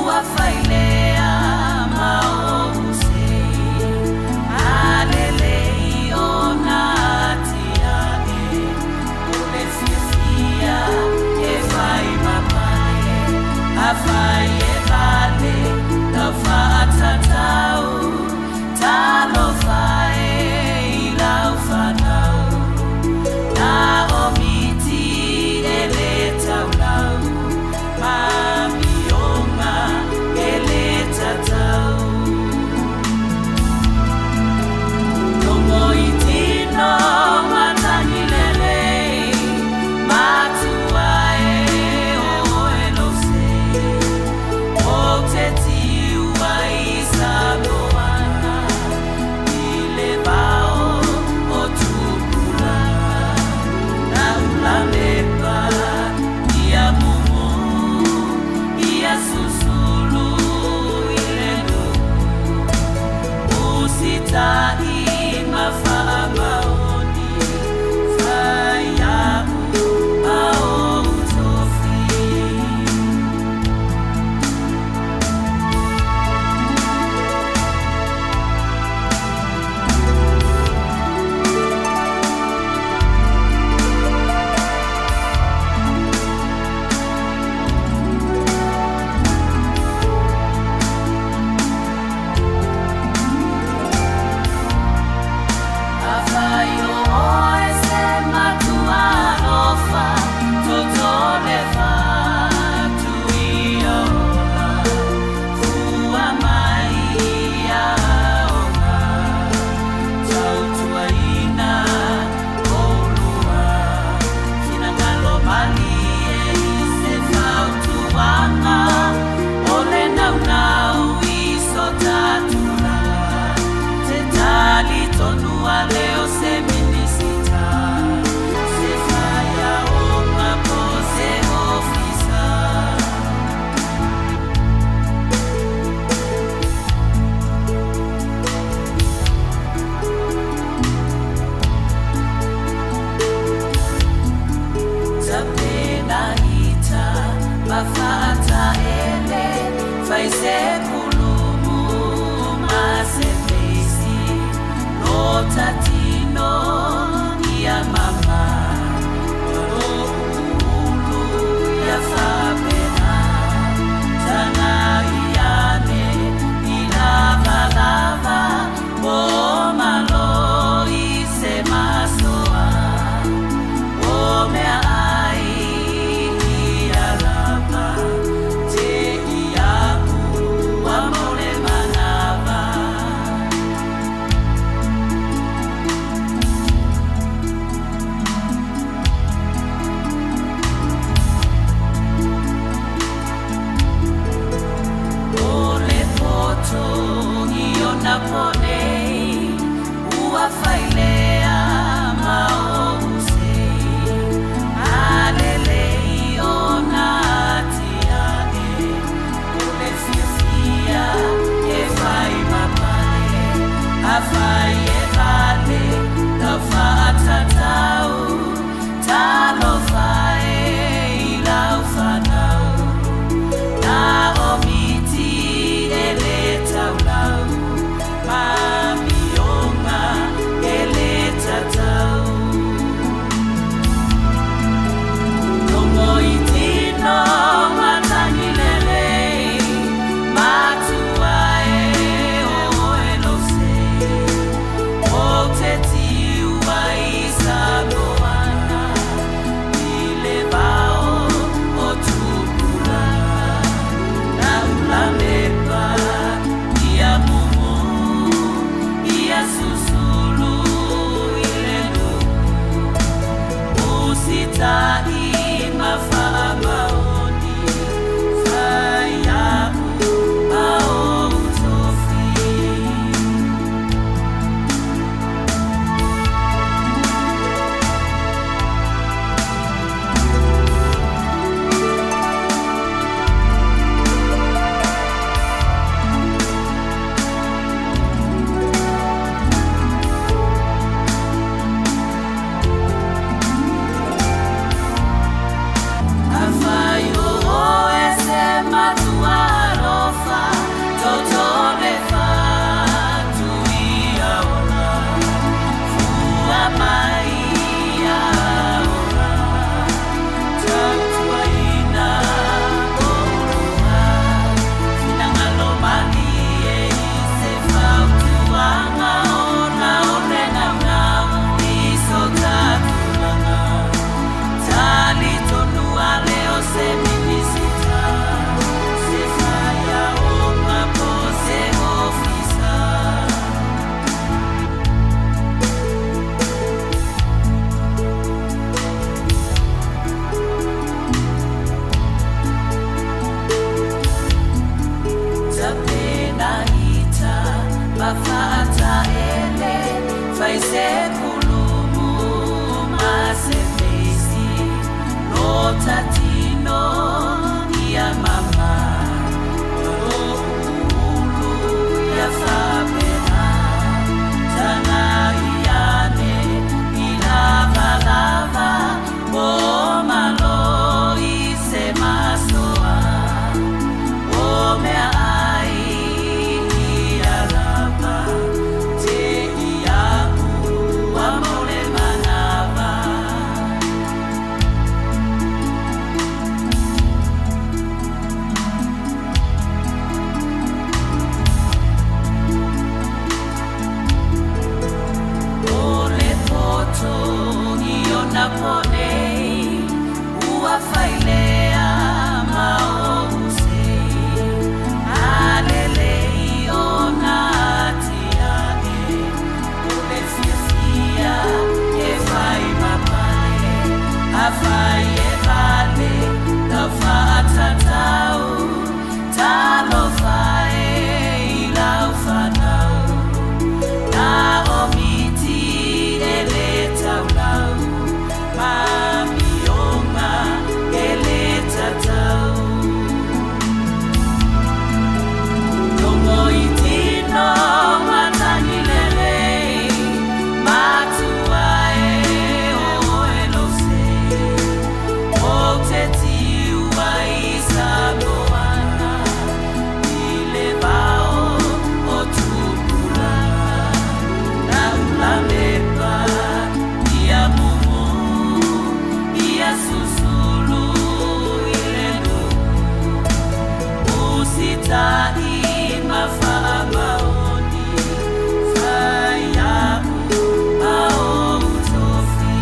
Ua failea ma ou sei, Alelei ona atiae, O le fiafia e fai ma pale, Afai e vale lau faatatau, Talofa e i lau fanau, Na o miti e le taulau, Ma amioga e le tatau. Logo i tino matagi lelei, Matua e o oe lou sei, Ou te tiu ai i Samoana, I le vao o Tupulaga, Na ulamepa ia mumu, Ia susulu i le nuu, Usita'i ma faamaoni, Fai a'u ma ou tofi. Afai o oe se matua alofa, Toto le fatu ia ola, Fua mai ia aoga, Tautuaina oulua, Finagalo malie i se fautuaga, O le naunau i so ta tulaga, Te talitonu ale o se Minisita, Se faiaoga po o se ofisa. Tapenaita ma faataele, Fai se kulumu ma se feisi, Lota tino ia mama, Lou ulu ia faapena, Tagai ane i lavalava, Po malo i se masoa, O meaai ia lava, Te iaʻu ua mau le manava. O le poto i ona po nei, Ua failea ma ou sei, Alelei ona atiae, O le fiafia e fai ma pale, Afai e vale lau faatatau, Talofa e i lau fanau, Na o miti e le taulau, Ma Tautai ma faamaoni, fai aʻu ma ou tofi.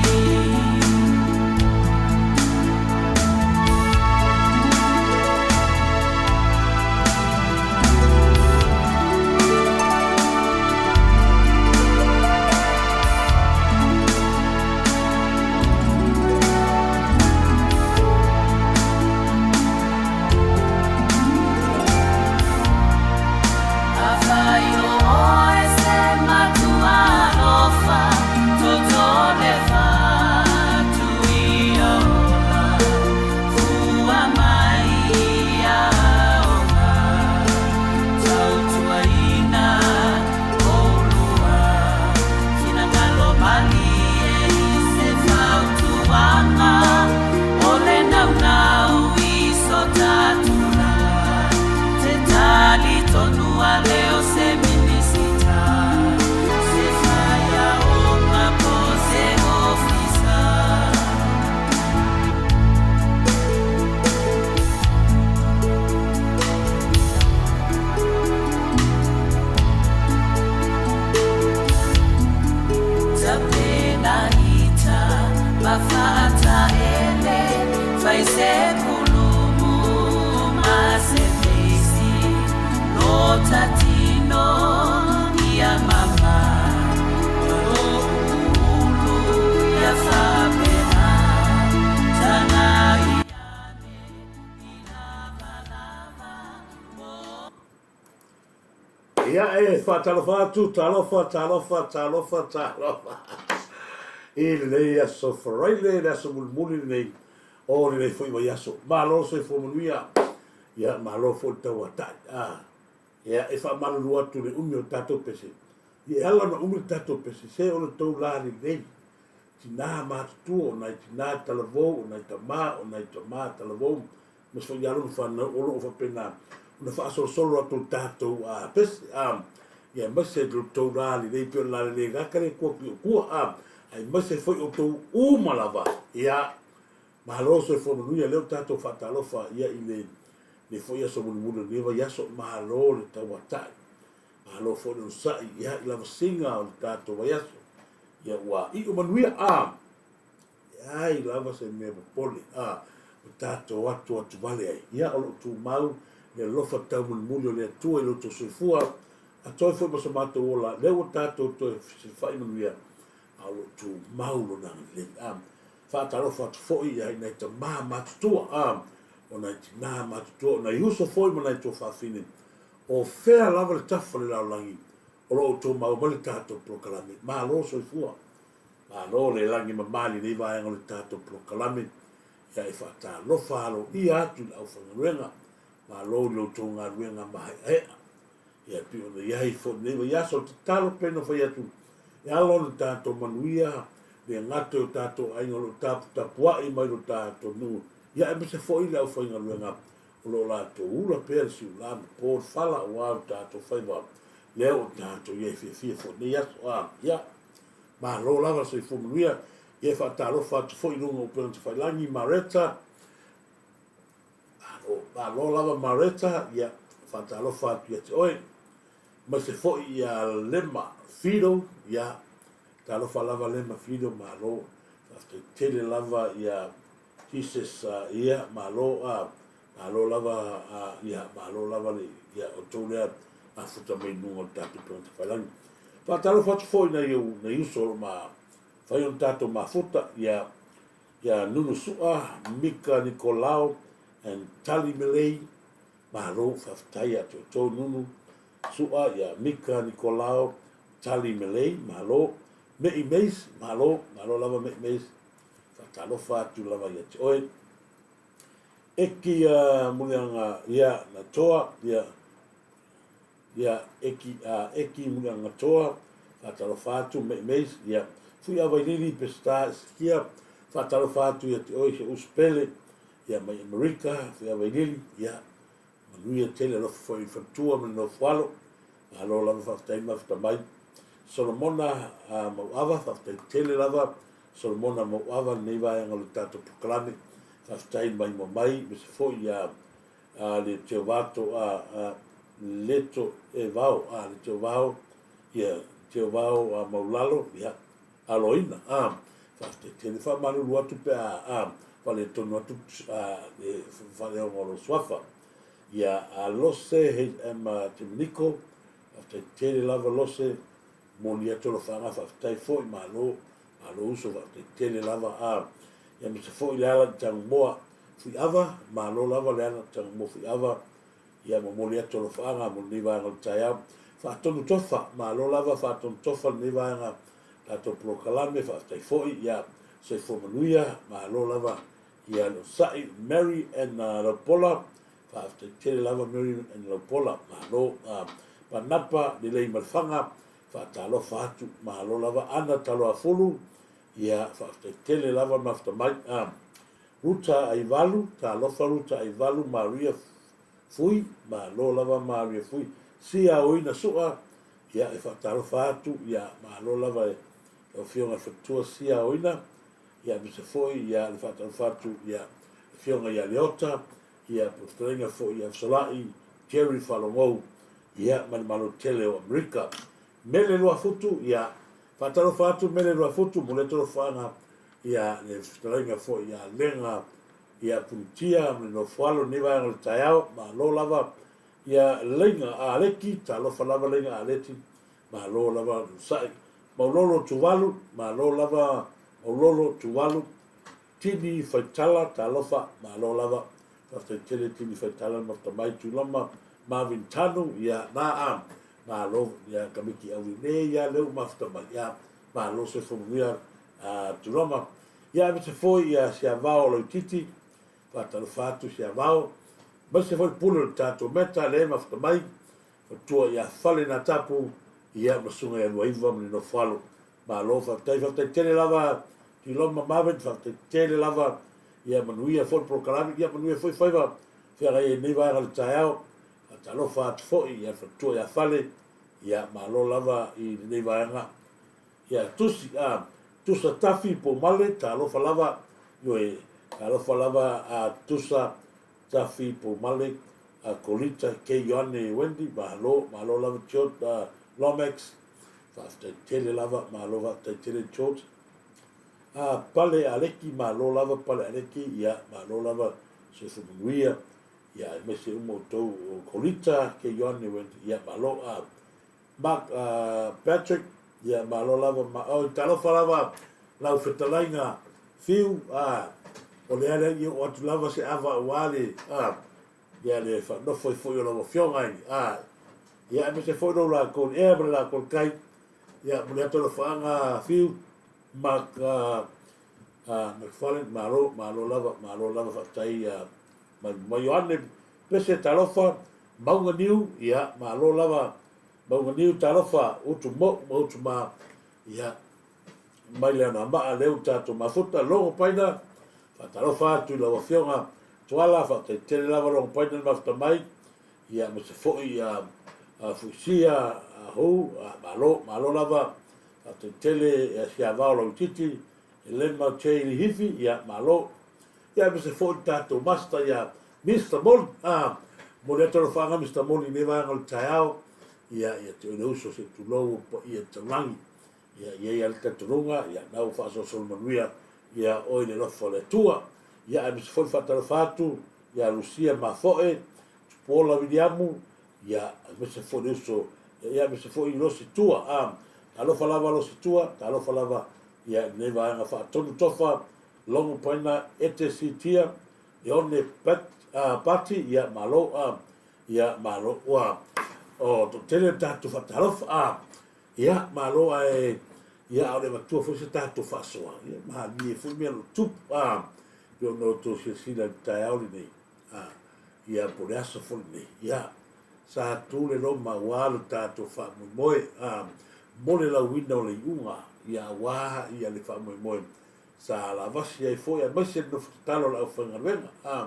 Afai o oe se matua alofa, toto le fatu ia ola, fua mai ia aoga, tautuaina oulua, finagalo malie i se fautuaga, o le naunau i so ta tulaga, te talitonu a leo se Minisita, se faiaoga po se ofisa. Tapenaita ma faataele, fai se pulumu ma se feisi, lota tino ia mama, ulu ia faapena, tagai ane i lavalava mo. Ia e faatalofa atu, talofa, talofa, talofa, talofa i lenei aso Faraile, le aso mulimuli lenei o lenei foi vaiaso. Malo le soifua manuia, ia malo foi le tauatai. Ah, ia e faamalulu atu i le umi o le tatou pese. Ia e ala ona umi le tatou pese, se o le tou la lelei. Tina matutua, o nai tina talavou, o nai tama, o nai tama talavou, aemaise foi i alo ma fanau o lo o faapena ona faasolosolo atu le tatou pese a, ia aemaise lo tou lalelei pei o le lalelei gata le Atua ki o tua a, aemaise foi o tou uma lava. Ia malo soifua manuia, lea ua tatou faatalofa ia i le le foi aso mulimuli o lenei vaiaso. Malo le tauatai, malo foi le onosai ia i lavasiga o le tatou vaiaso, ia ua iu manuia a. Leai lava se mea popole a o tatou atu atu vale ai. Ia, o lo o tumau le alofa taumulimuli o le Atua i lo outou soifua, a toe foi ma so matou ola, lea ua tatou toe fesilafai manuia, a o lo o tumau Lona agalelei. A faatalofa atu foi ia i nai tama matutua, a o nai tina matutua, o nai uso foi ma nai tuafafine, o fea lava le tafa o le lalolagi o lo o outou maua mai le tatou polokalame. Malo soifua. Malo le lagi mama i lenei vaega o le tatou polokalame, ia e faatalofa aloaia atu i le aufaigaluega. Malo i lo outou galuega maheʻaheʻa. Ia e pei ona i ai foi lenei vaiaso, o le tatalo pei ona fai atu, e ala ona tatou manuia, le gata i o tatou aiga o lo o taputapuaʻi mai lo tatou nuu, ia aemaise foi le aufaigaluega o lo o latou ula pea le siula ma po le fala aua o tatou faiva lea ua tatou i ai fiafia foi lenei aso. A, ia. Malo lava le soifua manuia. Ia e faatalofa atu foi i luga o upega tafailagi, Mareta. Malo, malo lava Mareta, ia faatalofa atu ia te oe. Aemaise foi ia Lema Fido, ia talofa lava Lema Fido, malo. Faafetai tele lava ia Jesus, ia malo, malo lava, ia malo lava le, ia outou lea mafuta mai luga o le tatou upega tafailagi. Faatalofa atu foi i nai ou nai uso o lo o ma fai ona tatou mafuta, ia ia Nunu Sua, Mika Nikolao and Tali Melei. Malo faafetai ia te outou Nunu Sua, ia Mika Nikolao, Tali Melei, malo. Me'i Mace, malo, malo lava Me'i Mace. Faatalofa atu lava ia te oe. Eki ia Muliaga ia Natoa, ia Ia, eki, a, eki Muliagatoa, faatalofa atu, Me'i Mace, ia, Fui'a Vailili, Peseta, Isikia, faatalofa atu ia te oe si ou uso pele, ia, mai Amerika, Fui'a Vailili, ia, manuia tele, alofa foi i le faletua ma le nofoalo, malo lava faafetai mafuta mai. Solomona a, Mauava, faafetai tele lava, Solomona Mauava, lenei vaega o le tatou polokalame, faafetai maimoa mai, aemaise foi ia, a le Teovato a a Leto e Vao a le Teovao ia Teovao a Maulalo ia aloina a faafetai tele faamalulu atu pe a a faaletonu atu a le faaleoga o lou suafa ia a Lose HM Timaniko faafetai tele lava Lose moni atu alofaga faafetai foi malo malo uso faafetai tele lava a ia ma se foi le ala i Tagumoa Fuiava malo lava le ala i Tagumoa Fuiava ia momoli atu alofaaga mo lenei vaega o le taeao. Faatonu tofa, malo lava faatonu tofa lenei vaega tatou polokalame, faafetai foi, ia soifua manuia, malo lava ia le osa'i Mary and Laupola, faafetai tele lava Mary and Laupola, malo Panapa lelei ma le faga, faatalofa atu, malo lava Ana Taloafulu, ia faafetai tele lava mafuta mai. Ruta Aivalu, talofa Ruta Aivalu, Maria Fui, malo lava Maria Fui, sia oina sua, ia e faatalofa atu, ia malo lava e lau Afioga i le Faletua sia oina, ia aemaise foi ia le faatalofa atu ia Afioga ia Leota, ia po o le fetalaiga foi ia Fesolai Jerry Faalogou, ia ma le Malo tele o Amerika. Mele Luafutu, ia faatalofa atu Mele Luafutu mo le talofaga ia le fetalaiga foi ia Lega ia Punitia ma le Nofoalo lenei vaega o le taeao, malo lava ia Leiga Aleki, talofa lava Leiga Aleki, malo lava Lusai, Maulolo Tuvalu, malo lava Maulolo Tuvalu, Tini Faitala, talofa, malo lava, faafetai tele Tini Faitala le mafuta mai, Tuiloma Marvin Tanu, ia na a, malo, ia Kamiki Auine, ia leu mafuta mai, ia malo soifua manuia Tuiloma. Ia aemaise foi ia Siavao Lauititi, faatalofa atu Siavao, aemaise foi le pule o le tatou Meta le mafuta mai, matua ia Fale Natapu, ia ma Susuga ia Luaiva ma le Nofoalo. Malo faafetai, faafetai tele lava Tuiloma Marvin, faafetai tele lava, ia manuia foi le polokalame, ia manuia foi faiva feagai ai nei vaega o le taeao. Faatalofa atu foi ia le faletua ia Fale, ia malo lava i lenei vaega. Ia tusi a Tusa Tafi Poumale, talofa lava, ioe, talofa lava a Tusa Tafi Poumale, a Kolita K. Ioane Wendy, malo, malo lava George Lomax, faafetai tele lava, malo faafetai tele George. A Pale Aleki, malo lava Pale Aleki, ia, malo lava soifua manuia, ia, aemaise uma outou o Kolita K. Ioane Wendy, ia, malo, a Mark Patrick, ia malo lava ma oi talofa lava lau fetalaiga Fiu, a o le ala i oo atu lava se ava aua le a ia le faanofo ai foi o lau afioga i a ia aemaise foi lou lakou le ea ma le lakou le kai ia momoli atu alofaaga Fiu Mark McFarlane malo malo lava malo lava faafetai mai mai Ioane Pese talofa Mauga Niu ia malo lava Mauga Niu talofa utu mou ma utu ma ia mai le anoamaa lea ua tatou mafuta Logo Paina faatalofa atu i lau afioga Tuala faafetai tele lava Logo Paina le mafuta mai ia aemaise foi ia Fuisia Hu malo malo lava faafetai tele ia Siavao Lauititi Lema J Lihifi ia malo ia aemaise foi le tatou master ia Mister Moli, a, momoli atu alofaaga Mister Moli i lenei vaega o le taeao, ia, ia te oe le uso se i tulou o paia i taulagi, ia, i ai lava le talitonuga, ia, na ua faasolosolo manuia ia oe i le alofa o le Atua. Ia, aemaise foi le faatalofa atu ia Lucia Mafoe, Tupuola Viliamu, ia, aemaise foi le uso, ia, aemaise foi i Losi Tua, a, talofa lava Losi Tua, talofa lava, ia, i lenei vaega faatonu tofa, logo paina ete sitia, Leone Pati, ia malo a, ia malo ua o toatele le tatou faatalofa a, ia malo ae ia a o le avatua foi se tatou faasoa, ia malie foi mea o lo o tupu a, pei ona outou silasila i le taeao lenei a, ia po o le aso foi lenei, ia sa tu le loma aua lo tatou faamoemoe a, mo le lauina o le iuga, ia aua ia le faamoemoe sa lavasi ai foi aemaise le nofo tatalo a le aufaigaluega. A,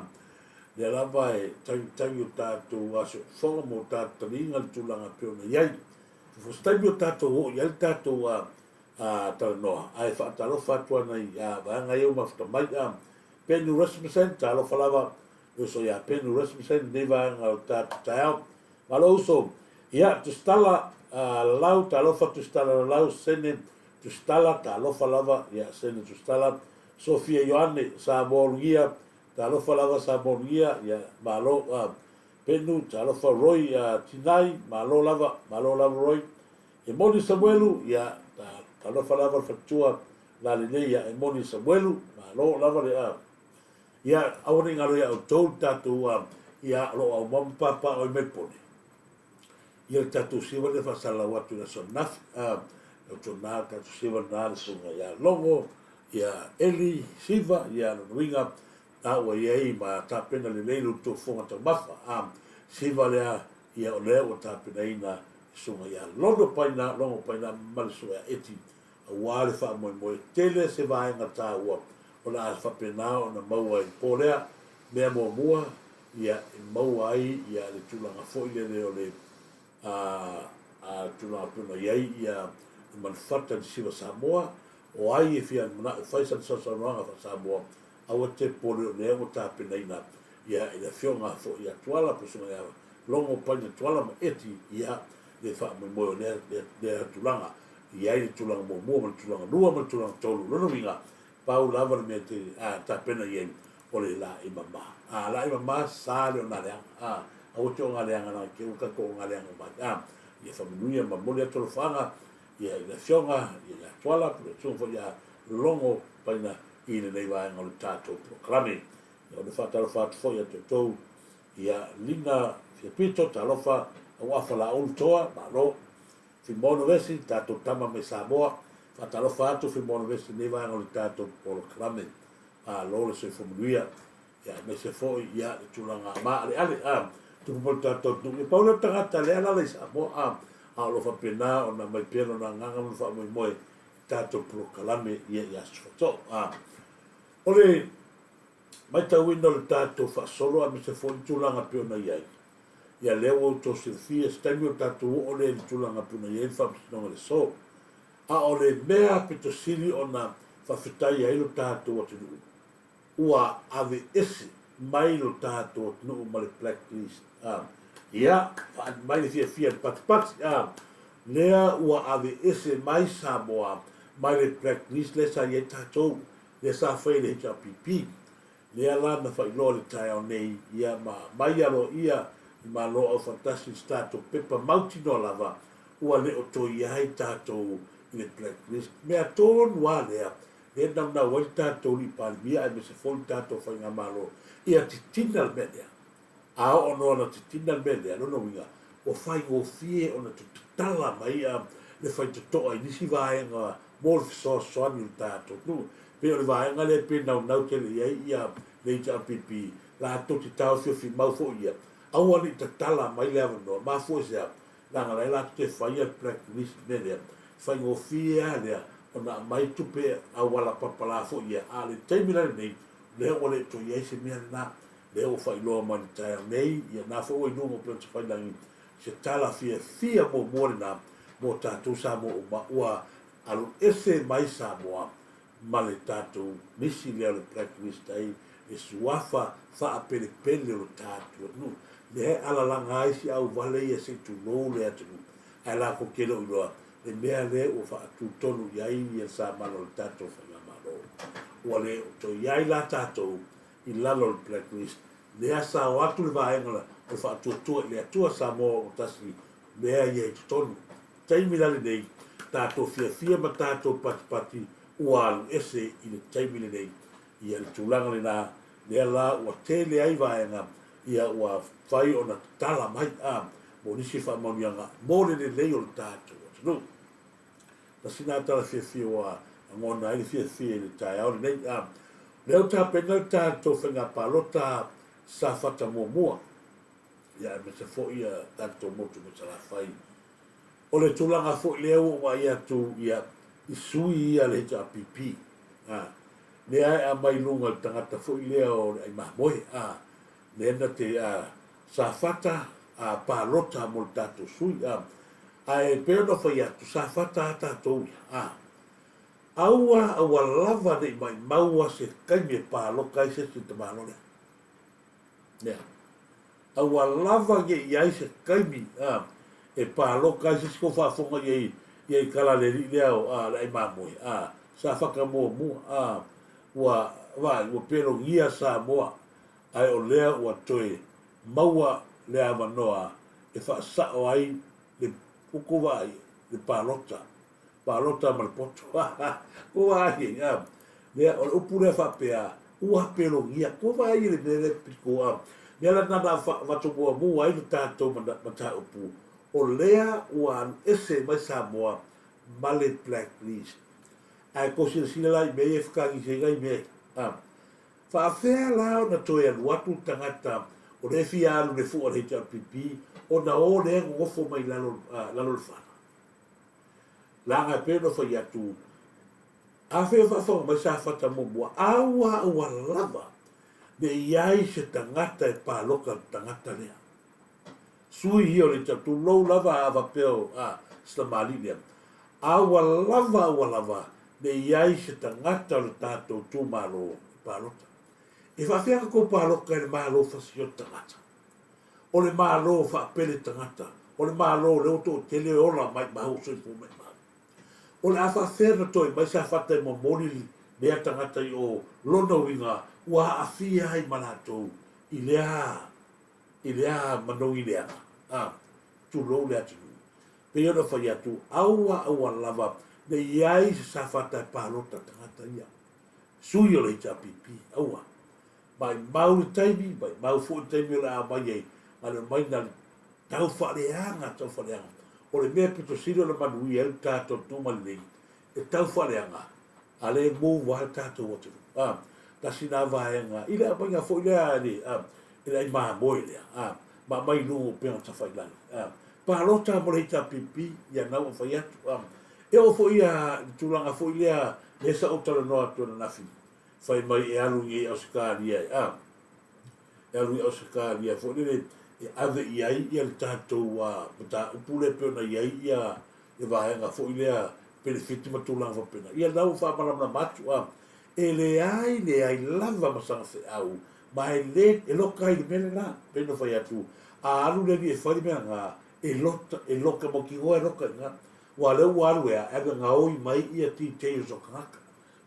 lea lava e tagitagi o tatou aso fofoga ma o tatou taliga le tulaga e pei ona i ai. Fo se taimi o tatou oo i ai le tatou a, a, talanoa, ae faatalofa atu ana i a, vaega ia ua mafuta mai. A, Penny Rasmussen, talofa lava. Le uso ia Penu Rasmussen i lenei vaega o le tatou taeao. Malo uso. Ia, Tusitala Lalau, talofa Tusitala Lalau, Sene Tusitala, talofa lava, ia Sene Tusitala, Sofia Ioane, Samoa Ulugia, talofa lava Samoa Ulugia, ia malo Penu, talofa Roy Tinai, malo lava, malo lava Roy. E moni Samuelu, ia talofa lava le faletua lalelei ia Emoni Samuelu, malo lava le Ia, aua ne i galo ia outou le tatou, ia, o lo o aumau ma pāpā oi Melbourne. Ia le tatou siva lea faasalalau atu i le aso ananafi. Outou na, le tatou siva na le susuga ia Logo, ia Eli Siva, ia lona uiga, a ua i ai ma tapena lelei lo outou fofoga taumafa. Siva lea, ia o lea ua tapenaina le susuga ia Lono Paina, Logo Paina ma le susuga ia Eti aua le faamoemoe tele se vaega taua o le a faapena ona maua i le po lea. Mea muamua, ia e maua ai ia le tulaga foi lele o le a a tulaga pei ona i ai ia le manufata i le Siva Samoa, o ai e fia manao e fai sana sausaunoaga faa-Samoa, aua te popole o lea ua tapenaina ia i le afioga foi ia Tuala, po o Susuga ia Logo Paina Tuala ma Eti ia le faamoemoe o lea lea tulaga. I ai le tulaga muamua ma le tulaga lua ma le tulaga tolu. O lona uiga, pau lava le mea e te tapena i ai, o le laei mama. A laei mama, sa le ogaleaga. A, aua te ogaleaga leaga te ua tatou ogaleaga uma ai. A, ia faamanuia ma momoli atu alofaaga ia i le afioga ia ia Tuala, po o le susuga foi ia Logo Paina i lenei vaega o le tatou polokalame. Ia o le faatalofa atu foi ia te outou ia Lina Fiapito, talofa, Auafa Laulu Toa, malo. Fimono Vesi, tatou tama mai Samoa. Faatalofa atu Fimono Vesi i lenei vaega o le tatou polokalame. Malo le soifua manuia. Ia, aemaise foi ia le tulaga maaleale a tupu mai le tatou atunuu. Ia pau lea o le tagata lea alaala i Samoa a, a o lo o faapena ona aumai pea lona agaga ma lona faamoemoe i tatou polokalame ia i Aso Fato'o. A o le matauina o le tatou faasolo aemaise foi le tulaga pei ona i ai, Ia lea ua outou silafia, se taimi o tatou oo lea i le tulaga pei ona i ai le Faamasinoga i le aso. A o le mea pito sili ona faafetai ai lo tatou atunuu, ua aveese mai lo tatou atunuu ma le blacklist. A, ia, faaali mai le fiafia i le patipati. A, lea ua aveese mai Samoa mai le blacklist lea sa i ai tatou, lea sa fai e le HRPP. Lea la na faailoa i le taeao nei, ia ma mai aloaia i Malo Aufaatasi i se tatou pepa mautinoa lava ua le o toe i ai tatou i le blacklist. Mea tonu lava lea, lea e naunau ai le tatou Alii Palemia aemaise foi le tatou Faigamalo ia titina le mea lea. A oo noa na titina le mea lea, lona uiga, ua faigofie ona tatala mai le faitotoa i nisi vaega mo le fesoasoani o le tatou atunuu. Pei o le vaega lea pei naunau tele i ai ia le HRPP, latou te taofiofi mau foi ia, aua ne i tatala mai le avanoa. Mafua i se a? Leaga la e latou te faia le blacklist mea lea, faigofie lava lea ona aumai tupe auala papala foi ia, a o le taimi la lenei, lea ua le toe i ai se mea lena. Lea ua faailoa mai i le taeao nei, ia na foi ua i luga o Upegatafailagi se tala fiafia muamua lena mo tatou Samoa uma ua alu ese mai Samoa ma le tatou lisi lea o le blacklist ai le suafa faapelepele o le tatou atunuu. Lea e alalaga ai si auvale ia se i tulou le atunuu ae latou te le o iloa le mea lea ua faatutonu i ai ia le samala o le tatou faigamalo. Ua le o toe i ai la tatou i lalo o le blacklist, lea sa o atu le vaega o le Faatuatua i le Atua Samoa Autasi lea ia i totonu. Taimi la lenei, tatou fiafia ma tatou patipati ua alu ese i le taimi lenei. Ia le tulaga lena, lea la ua tele ai vaega ia ua fai ona tatala mai a mo nisi faamanuiaga mo le lelei o le tatou atunuu. Tasi lena tala fiafia ua lagona ai le fiafia i le taeao lenei. A, lea ua tapena le tatou faiga palota Safata muamua, ia aemaise foi ia tatou motu mai Salafai. O le tulaga foi lea ua ou vaai atu ia i sui ia a le HRPP, a, lea e aumai i luga i le tagata foi lea o le aimamoe, a, lea na te, a, Safata a palota mo le tatou sui a. Ae pei ona fai atu, Safata a tatou ia a. Aua aua lava ne i maimaua se taimi e paloka ai se isi i le tamaloa lea. Lea. A ua lava ne i ai se taimi, a, e paloka ai se isi kou faafofoga i ai, i ai tala a le alii lea o, a, le ai mamoe, a, sa fata muamua, a, ua, vaai, ua pelogia Samoa, ae o lea ua toe maua le avanoa e faasao ai le uku vaai, le palota, palota ma le poto. Ua vaai ai, a, lea, o le upu lea faapea, ua pelogia, ua vaai i le mea lea pito, a, mea la na na avatu muamua ai le tatou mataupu, o lea ua alu ese mai Samoa ma le blacklist. Ae tou silasila la i mea ia e fetagisi ai nai mea, a, Faafefea la ona toe alu atu le tagata o lea e fia alu i le fua o le HRPP ona o lea e nonofo mai lalo, lalo le fala? Leaga e pei ona fai atu, afai o faafofoga mai Safata muamua, aua aua lava ne i ai se tagata e paloka i le tagata lea. Sui ia o le HRPP, tulou lava a faapea o a, si tamalii lea. Aua lava aua lava ne i ai se tagata o le tatou itumalo i palota. E faafefea ona tou palota i le Malo fasioti tagata? O le Malo faapele tagata? O le Malo o lea ua toatele e ola maimau, soifua maimau? O le a faafefea ona toe mai Safata e momoli lea tagata i o? Lona uiga ua aafia ai ma latou i lea i lea manogi leaga, a, tulou le atunuu. Pei ona fai atu, aua aua lava ne i ai se Safata e palota tagata ia. Sui o le HRPP, aua. Maimau le taimi, maimau foi le taimi o le a aumai ai, na le omai na le tau faaleaga, tau faaleaga. O le mea pito sili ona manuia ai le tatou atunuu ma lenei, e tau faaleaga, a lea e move lava le tatou atunuu. A, tasi na vaega, i le aumaiga foi lea a le, a, e le ai mamoe lea, a, ma aumai i luga o upega tafailagi. A, palota mo le HRPP, ia na ua fai atu. A, e oo foi ia le tulaga foi lea, lea sa ou talanoa atu ananafi, fai mai e alu i Ausetalia, a, e alu i Ausetalia foi lele e ave i ai ia le tatou mataupu lea pei ona i ai ia le vaega foi lea penefiti ma tulaga faapena. Ia lena ua faamalamalama atu, a, e leai leai lava ma sana feau, ma e le, e loka ai le mea lena. Pei ona fai atu, a alu le alii e fai le mea lena, e lota, e loka mautinoa e loka i ina. Aua o lea ua alu ea, e ave gaoi mai ia details o tagata,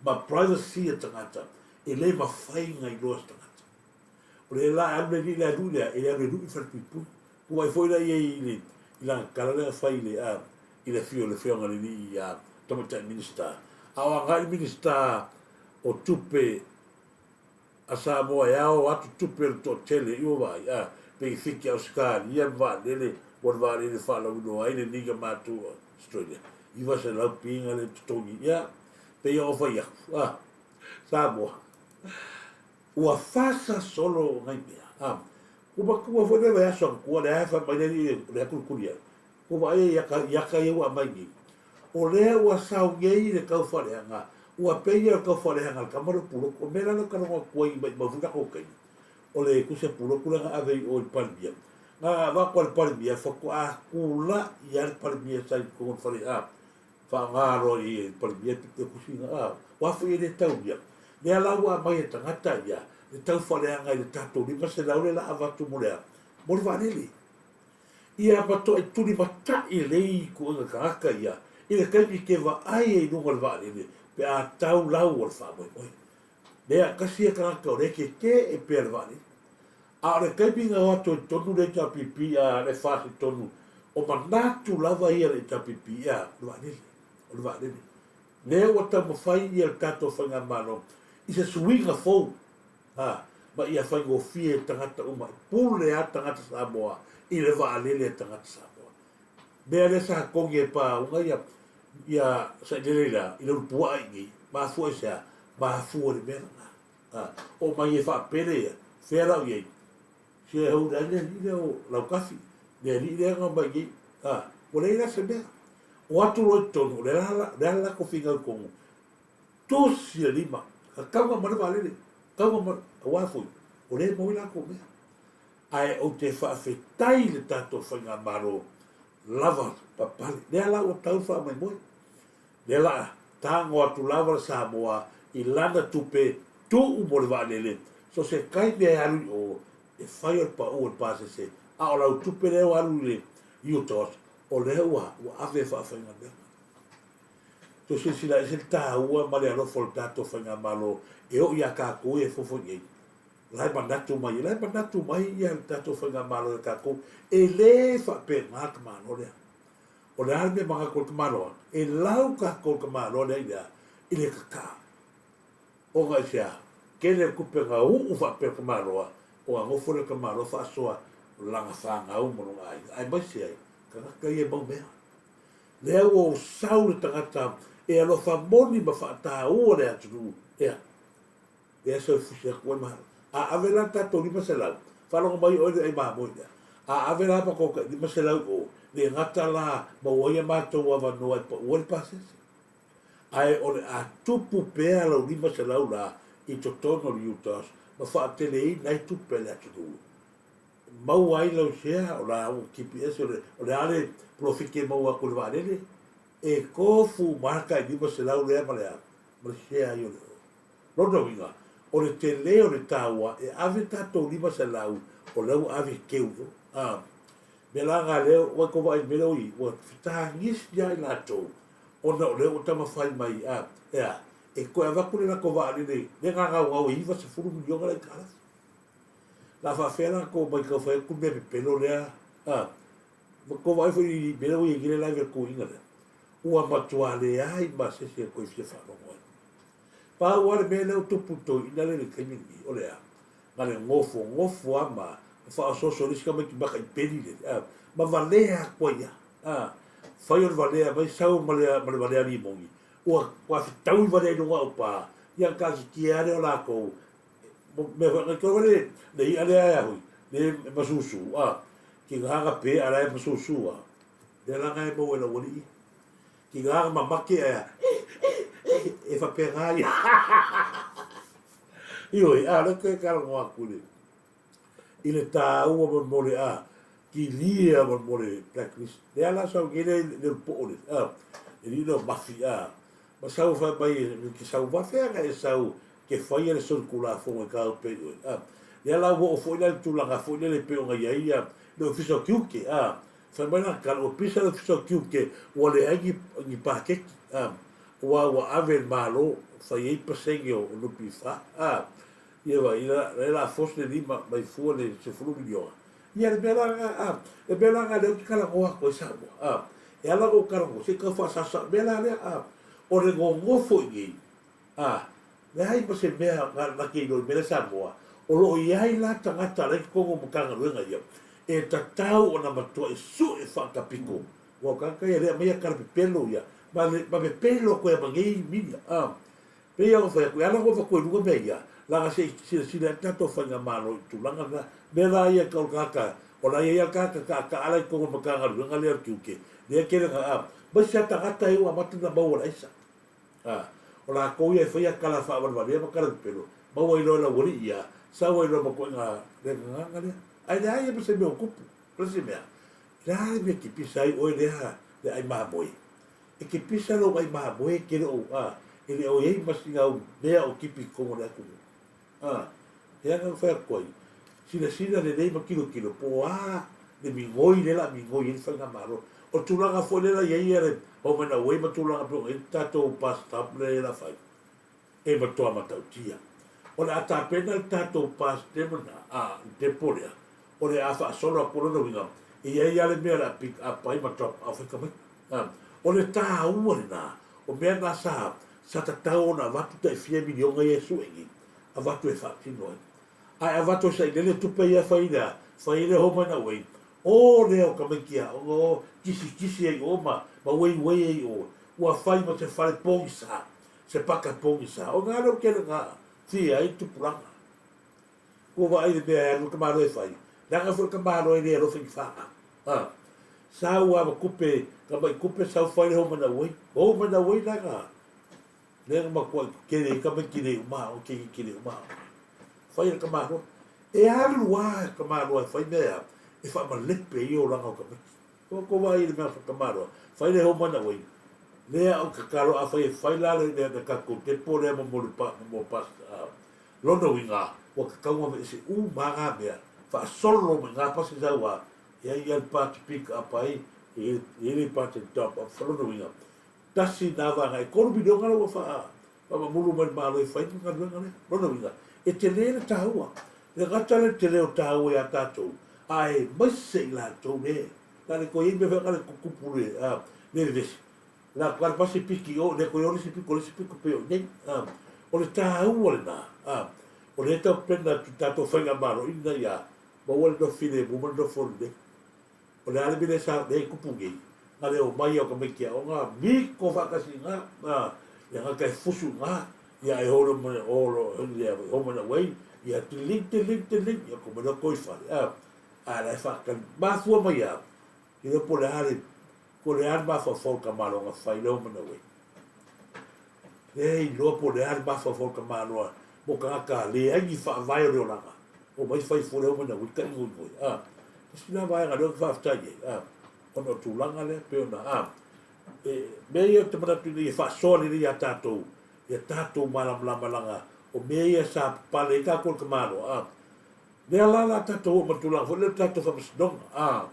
ma privacy a tagata, e le mafai ona iloa e se tagata. O le la e alu le alii lea e lui lea, e le alu e lui le falepuipui. Puai foi la ia i le i lana tala lea na fai i le a i le afio o le Afioga i le Alii a Tamaitai Minisita. A o agai le Minisita o Tupe a Samoa e ao atu tupe o le toatele i ua vaai a penefiti a Ausetalia ma vaalele mo le vaalele e faalauiloa ai le liga matou o Australia. 900 piga le totogi ia pei ona fai atu a Samoa. Ua fasa solo nai mea. A, ua matua foi le vaiaso atu lea e fai mai le alii o lea kulikuli ai. Ua vaai ai i ata ia ua aumai nei. O lea ua sau nei le taufaaleaga, ua pei ia o le taufaaleaga a le tama lea o Pulotu. O le mea la lea ou te talanoa atu ai maimau foi tatou taimi, o le tusi a Pulotu lea na ave i o i le Palemia. Na avatu a le Palemia faatoa tulai lava le Palemia sa i totonu o le fale, a, Faaaoga loa i e Palemia le tusi na, a, ua foi e le taulia. Lea la ua aumai e tagata ia le taufaaleaga i le tatou 500 lea la avatu mo le a? Mo le vaalele. Ia matuai tulimatai lelei ituaiga tagata ia i le taimi ke vaai ai i luga o le vaalele pe a tau lau o le faamoemoe. Lea, tasi ia tagata o lea e tetee pea le vaalele. A o le taimi na o atu ai totonu le HRPP a le FAST i totonu, o manatu lava ia le HRPP, ea, o le vaalele, o le vaalele. Lea ua taumafai ia le tatou Faigamalo i se suiga fou, a, ma ia faigofie i tagata uma, e pule lava tagata Samoa i le vaalele a tagata Samoa. Mea lea sa togi e paauga ia, ia Sailele i le a, i le ulupuaa i inei, mafua i se a? Mafua i le mea lena. A, oo mai e faapele ia, fea la o i ai? Se hou le ai le alii lea o Lautafi, le alii lea na omai nei. A, ua leai la se mea. O atu loa i totonu, o le a le a le latou finau i totonu, tusi le lima, ka tauga ma le vaalele, tauga ma, aua foi, o lea e maua ai latou mea. Ae ou te faafetai i le tatou Faigamalo lava papale. Lea la ua tau le faamoemoe. Lea la tago atu lava le Samoa i lana tupe tuu mo le vaalele, so se taimi e alu i o, E fai o le paʻu o le pasese, a o lau tupe lea ua alu i le UTOS, o lea ua ua ave e faafaigaluega. Toe silasila ese le taua ma le alofa o le tatou faigamalo e oo iā tatou ia e fofo i nei. O la e manatu mai, o la e manatu mai ia le tatou faigamalo iā tatou, e le faapena le tamaloa lea. O le a le mea e manatu ai le tamaloa? E lau tatou le tamaloa lea i le a? I le kakaa. Ona i se a? Tele le tupe na uu faapea le tamaloa, ona nofo lea le tamaloa faasoa lana fanau ma lona aiga, aemaise ai tagata ia e mau mea. Lea ua ou sau le tagata e alofa moni ma faataua le atunuu, ea, lea sau e fusi atu ai ma a ave la le tatou 500, faalogo mai oe le ai mamoe lea, a ave la matou tai 500 i o, le gata la maua ai a matou avanoa e pau ai le pasese. Ae o le a tupu pea lau 500 la i totonu o le UTOS ma faateleina ai tupe a le atunuu. Maua ai lau share o la ua kipi ese o le, o le a le polofiti e maua atu i le vaalele? E tofu uma lava le tai 500 lea ma le a? Ma le share ai o le o. Lona uiga, o le tele o le taua e ave tatou 500 o lea ua ave keu i o. A mea la na lea ua tou vaai i le mea lea ua i ai, ua fetagisi lava i latou ona o lea ua taumafai mai a, e a? E toe avatu le latou vaalele lea na gaugau e 90 miliona le aitalafu. La faafefea la tou omai tau fai atu le mea pepelo lea a? Ua tou vaai foi i mea lea ua i ai nei le live a le toeaina lea. Ua matua leai ma se isi e toe fia faalogo ai. Pau lava le mea lea ua tupu i le toeaina lea i le taimi lenei, o le a? Na le nofonofo lava ma faaosooso i le isi tamaiti maka i peli lele, a, ma valea atu ai lava. A, fai o le valea mai sau ma le, ma le valea limoni, ua, ua fetaui vale ai luga o pa, ia na taatitia lava lea o latou mea foi, na iloa le, le i'a lea e ahui, le e masusu, a, tiga na pe a la e masusu a, lea la na e maua e lau alii. Tiga na mamake ae a, e faapena ia. Ioe, a, lea toe talanoa atu i le, i le taua mo, mo le, a, kilia mo, mo le blacklist. Lea la sau nei le, le poo le, a, e li leo mafi, a, ma sau fai mai e ke sau vafe ana e sau ke faia le solitulafono e tau pei oe. A, lea la ua oo foi la i le tulaga foi lele e pei ona i ai ia le Ofisa o Tiute, a, fai mai lana tala, ua pisa le Ofisa o Tiute ua leai ni, ni paketi, a, aua ua ave e le Malo fai ai pasene o NPF, a, ia vaai, lea o le a force le lima mai fua le 10 miliona. Ia le mea la lena, a, le mea la lena lea ou te talanoa atu ai Samoa, a, e ala ona ou talanoa, se i tau faasaosao, mea la lea, a, o le nonofo i inei, A, leai ma se mea na te iloa i mea la Samoa, o lo o i ai la tagata la i totonu o Matagaluega ia, e tatau ona matuai sue faatapito, aua o tagata ia lea aumai tala pepelo ia, ma le, ma pepelo atu ai ma nei media. A, pei lava ona fai atu, e ala ona avatu i luga mea ia, leaga se i silasila ai le tatou faigamalo i tulaga na. Mea la ia tau le tagata, o la e i ai lava le tagata taataa la i totonu o le Matagaluega lea o le Tiute, lea e tele na, a, aemaise lava tagata ia ua amata ona maua i le aisa. A, o lakou ia e faia tala faavalevalea ma tala pepelo, maua ai loa e lau alii ia, sau ai loa ma ituaiga le gagana lea. Ae leai lava ma se mea o tupu. O le isi mea, o le a le mea e kipisa ai oe lea le ai mamoe? E kipisa lou ai mamoe e te le o, a, e le o i ai ma sina au mea o kipi i totonu o le atunuu. A, lea na fai atu ai, silasila lelei ma tilotilo po o a le migoi lea o le a migoi ai le faigamalo. O le tulaga foi lea la i ai le Home and Away ma tulaga pei ona i ai le tatou bus stop lea o le a fai, e matua matautia. O le a tapena le tatou bus terminal, a, le depo lea, o le a faasolo atu, o lona uiga, e i ai lava le mea o le a pick up ai ma drop off ai tamaiti. A, o le taua lena, o mea na sa, sa tatau ona avatu tai fia miliona ia e sue nei, avatu e faatino ai. Ae avatu e sailele tupe ia fai lea, fai ai le Home and Away, o lea o tamaiti aoga o kisikisi ai o ma, ma ueiuei ai o, ua fai ma se fale pogisa, se paka pogisa. O nga lea ua tele na fia ai tupulaga. Ua vaai le mea e alu le tamaloa e fai, leaga foi le tamaloa e le alofa i ni faga. A, sau lava ma tupe, tamai tupe sau fai le Home and Away. Home and Away leaga, lea na matuai tele ai tamaiti le uma o keiki le uma. Fai e le tamaloa. E alu lava le tamaloa e fai mea e e faamalepe ai olaga o tamaiti. Ua tou vaai i le mea tamaloa, fai le Home and Away. Lea ou te tatalo afai e fai la le, le, le tatou depo lea mo, mo le, mo, mo, lona uiga, ua tatau ona aveese uma lava na mea. faasolo mai ngā pasi sau a, e ai ia le pati pick up ai, e i ai le pati drop up, lona uiga, tasi nā vaega e $3 miliona la ua faa, faamamulu mai le Malo e fai le galuega lea. Lona uiga, e tele le taua. E le gata le tele o taua iā tatou, ae maise i latou le, na le koe i ai mea foi na le tutupu le, a, le vevesi. La ka pasi piki o, le koe o le isi piko, le isi piko pei o i nei. A, o le taua lena, a, o lea e tau pena atu i tatou faigamalo ina ia maua le nofo filemu ma le nofo lelei. O le a le mea lea sa lea e tupu nei, na le omai au tamaiti aoga miko faatasi i ina, a, ia gata e fusu i ina, ia e holo mai, holo, ia home and away, ia tiling, tiling, tiling, ia ko mai loa toi fale, a, a la e faatali, mafua mai a, iloa po o le a le, po o le a le mafaufau o le tamaloa na fai le home and away. Le iloa po o le a le mafaufau o le tamaloa mo tagata leai ni faavae o le olaga, omai fai fua le home and away, taʻi ngoingoi, a. Tasi la vaega lea ou te faafetai ai, a, ona o tulaga lea pei ona, a, e, mea ia ou te manatu ina ia faasoa lelei iā tatou, ia tatou malamalama leaga o mea ia sa papale ai tatou i le tamaloa, a. Lea la la tatou oo ma le tulaga foi lea o le tatou faamasinoga, a,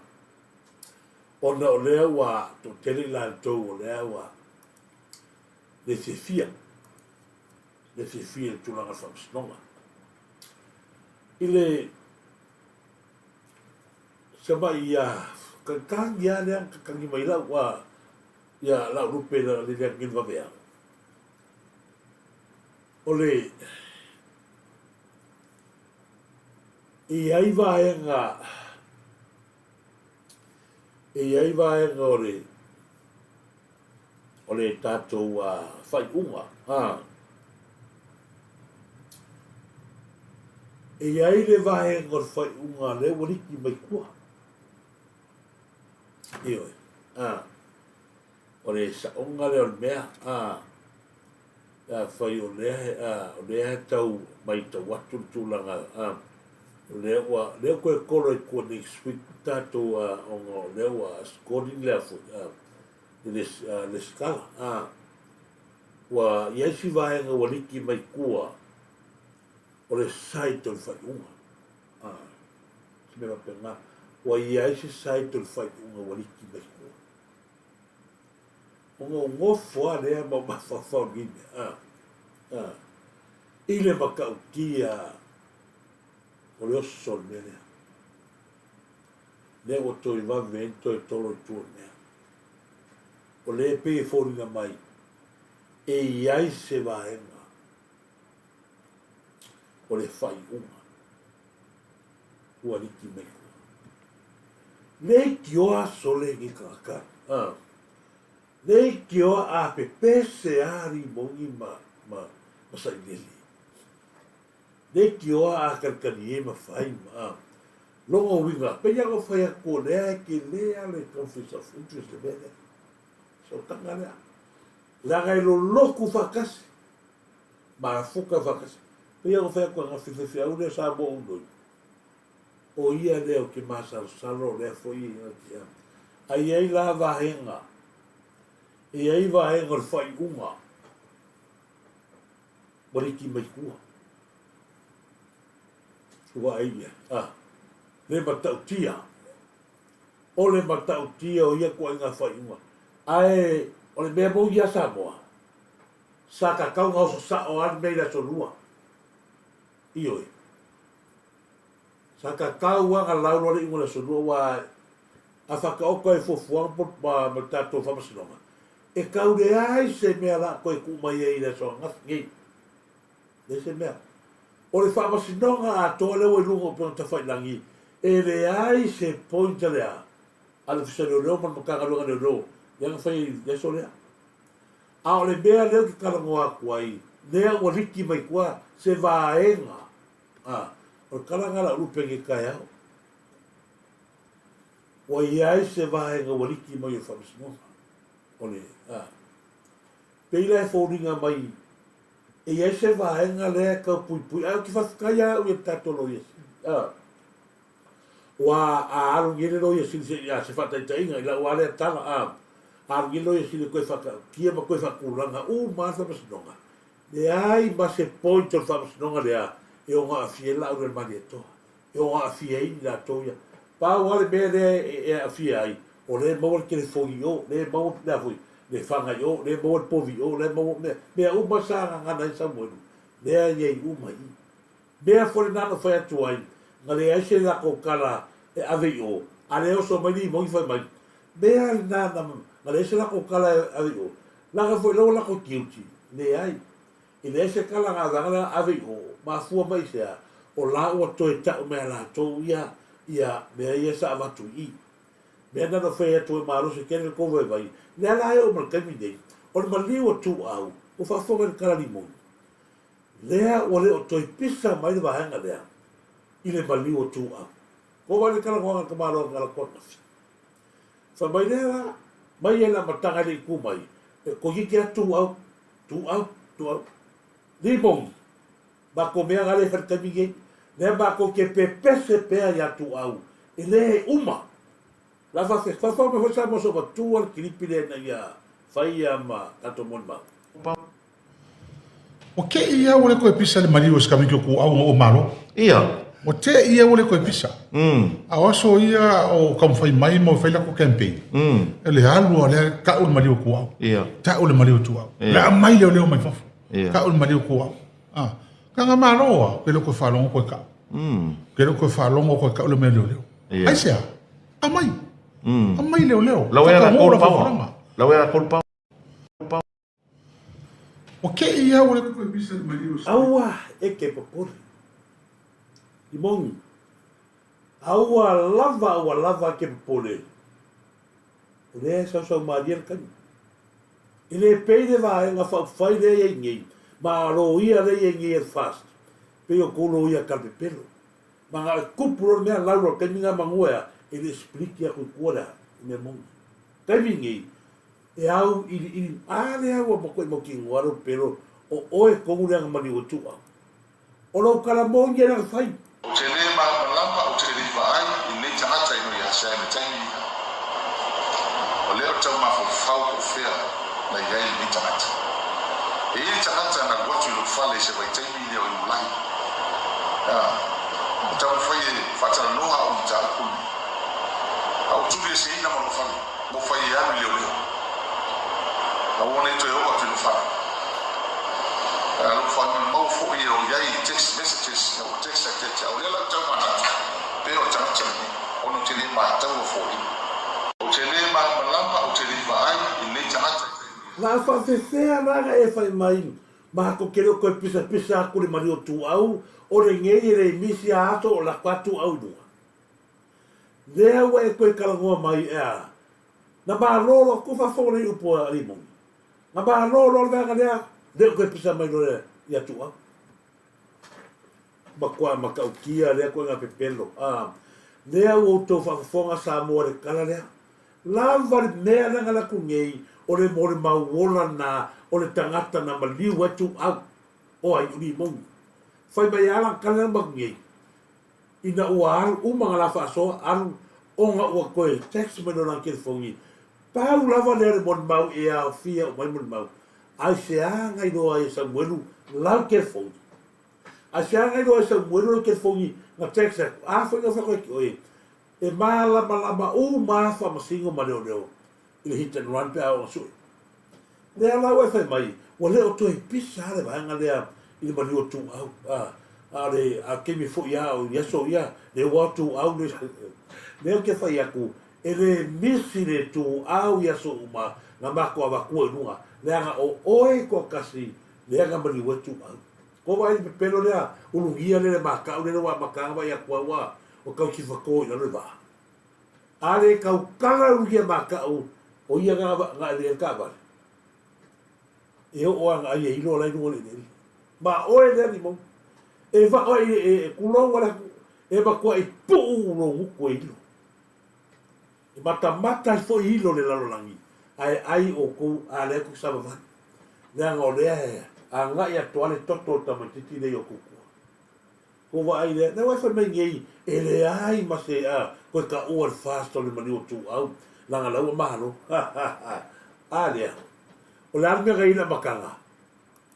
ona o lea ua toatele i latou o lea ua le fiafia, le fiafia i le tulaga o le faamasinoga. I le samaʻi ia kagikagi a lea na kakagi mai lau a ia lau lupe le le le vaveao. O le e i ai vaega e i ai vaega o le o le tatou faaiuga a e i ai le vaega o le faaiuga lea ua liki mai tua. Ioe, a o le saoga lea o le mea a afai o lea a o lea e tau maitau atu le tulaga a o lea ua lea ua toe kolo i tua next week tatou a ona o lea ua scoring lea foi a i le lesitala a ua i ai si vaega ua liki mai tua o le site o le faaiuga a se mea faapena ua i ai se site o le faaiuga ua liki mai tua ona o nofo a lea ma mafaufau i mea a a i le matautia o le oso o le mea lea lea ua toe vave ai toe tolo i tua o le mea. O lea e pei e foliga mai e i ai se vaega o le faaiuga ua liki mai tua. Leitioa sole ni tagata. Ah. Leitioa a pepese a rimoni ma, ma, ma sailele. Leitioa a kalikali e ma fai ma, ah. Lona uiga, pei lava ona fai atu o lea e tele lava le conflict of interest le mea lea. Sootaga lea. Leaga e lolotu faatasi, mafuta faatasi. Pei lava ona fai atu ana faifeau lea sa mo ou o ia lea ou te masalosalo o lea foi a i ai la vaega, e i ai vaega o le faaiuga ua liki mai tua. Ua ai ia, a, le matautia, o le matautia o ia ituaiga faaiuga. Ae o le mea moni ia Samoa, sa tatau ona oso sao lava le mea i le aso Lua. Ioe. Sa tatau lava ona lau loa le iuga i le aso Lua, aua a faataoto ai fuafuaga po ma le tatou faamasinoga, e tau leai se mea o le a toe tuu mai ai i le aso ananafi nei. Leai se mea. O le faamasinoga atoa lea ua i luga o upega tafailagi, e leai se point a le a, a le Ofisa Leoleo ma le Matagaluega o Leoleo lea na fai ai i le aso lea. A o le mea lea ou te talanoa atu ai, lea ua liki mai tua se vaega, a, o le tala lena a lau lupe i lenei taeao. Ua i ai se vaega ua liki mai o le faamasinoga. O le, a, pei la e foliga mai E i ai se vaega lea e tau puipui, ae ou te faafetai lava au i le tatou Loia Sili. A, ua a alu nei le Loia Sili se, a, se faataitaiga i lau lava lea tala, a, alu nei le Loia Sili e toe faatautia ma toe faatulaga uma lava le Faamasinoga, leai ma se point o le Faamasinoga lea e ono aafia ai Laauli o le Malietoa. E ono aafia ai i latou ia. Pau lava le mea lea e aafia ai, o lea e maua le telefoni i o, lea e maua le a foi, le faga i o, lea e maua le povi i o, lea e maua mea, mea uma sa gagana ai Samuelu, lea e i ai uma i i. Mea foi lena na fai atu ai, na leai se latou tala e ave i o, a lea oso mai Limoni fai mai, mea lena na, na leai se latou tala e ave i o, leaga foi la ua latou tiuti, leai. E leai se tala na aveaga lea ave i o, mafua mai i se a? O la ua toe tau mai a latou ia, ia mea ia sa avatu i i. Mea na na fai atu e malosi tele le tou vaivai, lea la e oo mai le taimi nei, o le maliu a Tuuau, ua faafofoga i le tala limoni. Lea ua le o toe pisa mai le vaega lea i le maliu o Tuuau. Ua vaai le talanoaga a le tamaloa na latou ananafi. Fai mai lea la, mai ai le amataga e le i tu mai, e toeitiiti lava Tuuau, Tuuau, Tuuau. Limoni, matou mea na le fai i le taimi nei. Lea matou te pepese pea ia Tuuau, e le uma. La faafefafa mai foi Samoa so matua le kilipi lea ina ia fai ia ma tatou molimau. Ua te i ia ua le toe pisa le maliu o se tamaiti o Tuuau ina ua malo. Ia. Ua te i ia ua le toe pisa. A o aso ia o taumafai mai ma fai latou campaign, e le alu a lea tau le maliu o Tuuau. Ia. Tau le maliu o Tuuau. Ia. Le aumai leoleo mai fafo. Ia. Tau le maliu o Tuuau. Ah. Tanga malo a, ke le koe faalogo koe tau. Ke le koe faalogo koe tau le mea leoleo. Ia. Aisea? Aumai. Aumai leoleo. Lau e ala Whakahola kolu pawa. whakaholanga. Lau e ala kolu pawa. Ua ke ia ua le koe pisa le maliu o Aua e ke popole. I moni. Aua lava aua lava e ke popole. O lea e sausau malie le taimi. E le pei le vaega faaupufai lea i ai nei, ma loia lea i ai nei e le FAST, pei o tou loia talapepelo. Ma na o le tupu loa le mea lau loa le taimi na manu ea, e le sipiliki atu i tua le a, i mea moni. Taimi nei, E au iliili, a lea ua matuai mautinoa lou pelo o oe tonu lea na maliu ai Tuuau. O lou tala moni ia na fai. Ou te lē malamalama, ou te le i vaai i lenei tagata i noi Asia i le taimi ia. O lea ou te tau mafaufau po o fea na i ai lenei tagata. E i ai le tagata na alu atu i lou fale i se vaitaimi lea o Iulai. A, ua taumafai e faatalanoa au i mataupu lenei. A ua tulieseina ma lou fale. Ua fai e alu i leoleo. Aua nei toe oo atu i lou fale. A lou faamaumau foi e o i ai i text messages ina ua text atu ia te au. O lea la ou tau manatu pe o le tagata lenei ona ou te le mataua foliga. Ou te le malamalama, ou te le i vaai i lenei tagata i taimi ia. Na faafefea la na e fai mai matou te le o toe pisapisa atu le maliu o Tuuau, o lenei e le misi a aso o lako a Tuuau i luga. Lea ua e toe talanoa mai, ea, na malo loa kou faafofoga nei upu a Rimoni. Na malo loa le vaega lea, le o toe pisa mai loa ia Tuuau. Matua matautia lea koe nga pepelo. A, lea ua outou faafofoga Samoa le tala lea. Lava le mea lea na latou nei, o le molimau ola na o le tagata na maliu ai Tuuau. O ai, o Rimoni. Fai mai a lana tala lea na matou nei. Ina ua alu uma na la faasoa, alu ona ua toe text mai lona telefoni, pau lava lea o le molimau e aofia uma ai molimau. Aisea na iloa ai e Samuelu lau telefoni? Aisea na iloa ai e Samuelu lau telefoni na text atu? A foi na fai atu oe, e malamalama uma lava faamasino ma leoleo i le hit and run pe a oo ina sue. Lea la ua e fai mai, ua le o toe pisa lava le vaega lea i le maliu o Tuuau. A, a o le a taimi foi a o i aso ia, lea ua o Tuuau le, lea ou te fai atu, e le misi le Tuuau i aso uma na matou avatua i luga, leaga o oe toatasi lea na maliu ai Tuuau. Ko vaai le pepelo lea, ulugia lea le matau lea ua amata ona vaai atu au a, ua tau tifato i lalo le vaa. A le tautala ulugia matau o ia na na ave i ai le taavale, e oo lava ina ai e ilo la i luga o le eleele. Ma oe lea limau, e vaa oe e, e kulou ale atu, e matuai puu lou gutu e ilo. E matamata ai foi ilo le lalolagi, ae ai outou a lea tou savavali. Leaga o lea e agai atu lava le toto o le tamaitiiti lea i outou tua. Ko vaai lea, lea ua e fai mai nei, e leai ma se a koe taua le fast o le maliu o Tuuau, leaga la ua malo. Ha ha ha. A lea, o le a le mea na i ai le amataga?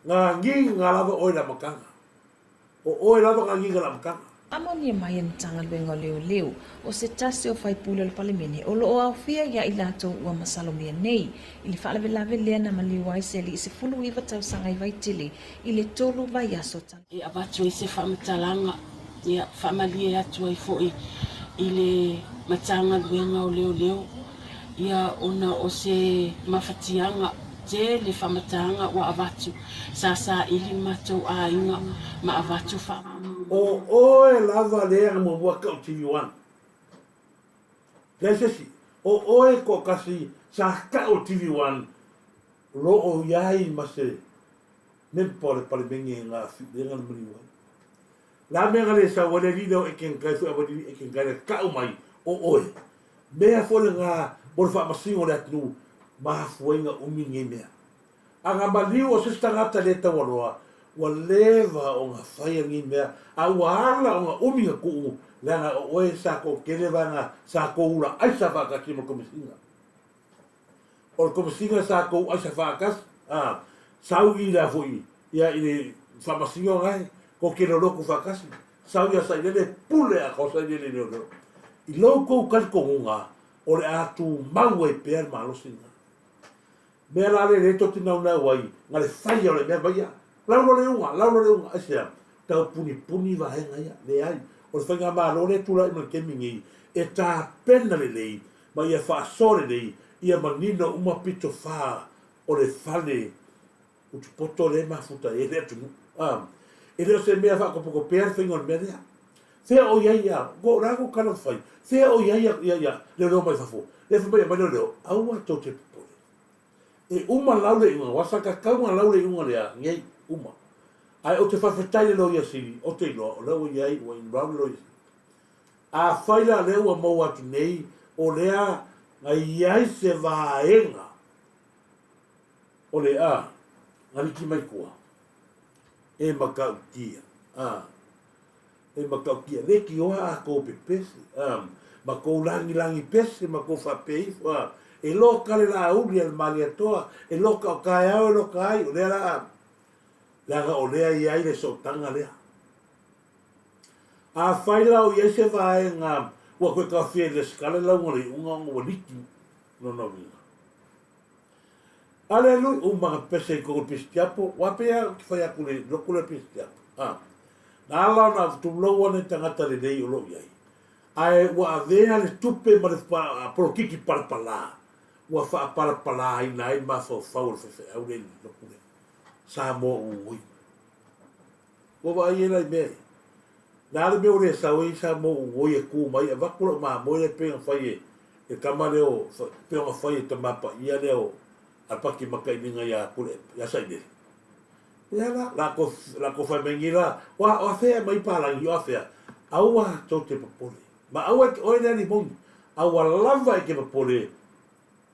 Na giga lava oe i le amataga. O oe lava na giga i le amataga. Faamaonia mai e le Matagaluega o Leoleo, o se tasi o faipule o le Palemene o lo o aofia ia i latou ua masalomia nei i le faalavelave lea na maliu ai se alii 19 tausaga i Vaitele i le tolu vaiaso talu. E avatu ai se faamatalaga, ia, faamalie atu ai foi i le Matagaluega o Leoleo, ia, ona o se mafatiaga tele faamataaga ua avatu, sa saili le matou aiga ma avatu faa. O oe lava lea na muamua kau TV One. Leai se isi. O oe toatasi sa kau TV One lo o iai ma se mempa o le Palemene na lea na maliu ai. La mea na le sau ai le alii lea o Ekenkai foi Avalii Ekenkai na kau mai o oe. Mea foi lena mo le faamasino o le atunuu ma afua ai na umi nei mea. A na maliu o se isi tagata le taualoa, ua leva ona faia nei mea, a ua ala ona umi na tuu, leaga o oe sa toatele vaega sa tou ula aisa faatasi ma le Komesina. O le Komesina sa tou aisa faatasi, a, sau i la foi, ia i le faamasino na e, tou te lolotu faatasi, sau ia Sailele pule atoa Sailele i leoleo. I lou tou talitonuga, o le a tumau ai pea le malosi lena. Mea la lea lea tou te naunau ai na le faia o le mea mai ia. Lau loa le iuga, lau loa le iuga. Aisea? Tau punipuni vaega ia. Leai. O le faigamalo lea e tulai mai le taimi nei, e tapena lelei ma ia faasoa lelei ia manino uma pito fa o le fale utupoto lea e mafuta ai le atunuu. A, e le o se mea faatopetopea le faiga o le mea lea. Fea o i ai ia, o le a kou tala na fai? Fea o i ai ia, ia, ia leoleo mai fafo? Lea fai mai e aumai leoleo, aua tou te popole. E uma lau le iuga, ua sakakau nga lau le iuga lea, ngei, uma. Ae ou te faafetai i le Loia Sili, ou te iloa, o lea ua i ai, ua involve le Loia Sili. Afai la lea ua maua atu nei, o lea na i ai se vaega o le a, na liki mai tua, e matautia, a, e matautia, leitioa a kou pepesi, a, ma kou lagilagi pese ma kou faapea ifo, a, e loka le laauli a le Malietoa, e loka o taeao e loka ai, o lea la a, leaga o lea e i ai le sootaga lea. Afai la o i ai se vaega ua toe taofia i le lesitala le lauga o le iuga ona ua liki lona uiga. Alelui, uma na pese i totonu o le pisitiapo, ua pei lava ou te fai atu i le lotu lea pisitiapo. A, na ala ona tulou ane tagata lelei o lo o i ai, ae ua avea le tupe ma le polokiki palapala ua faapalapalaina ai le mafaufau o le faifeau lea i le lotu lea. Samoa ui. Ua vaai ai la i mea ia. Le a le mea ua le sau ai Samoa ugoi e tu mai avatu lau mamoe lea pei ona fai e le tama lea o pei ona fai e Tama Paia lea o Alapaki Matailiga ia Tuilaepa ia Sailele. Lea la, la ko la ko fai mai nei la, oa oa fea e mai palagi oa fea. Aua tou te popole. Ma aua e oe le alii moni. Aua lava e te popole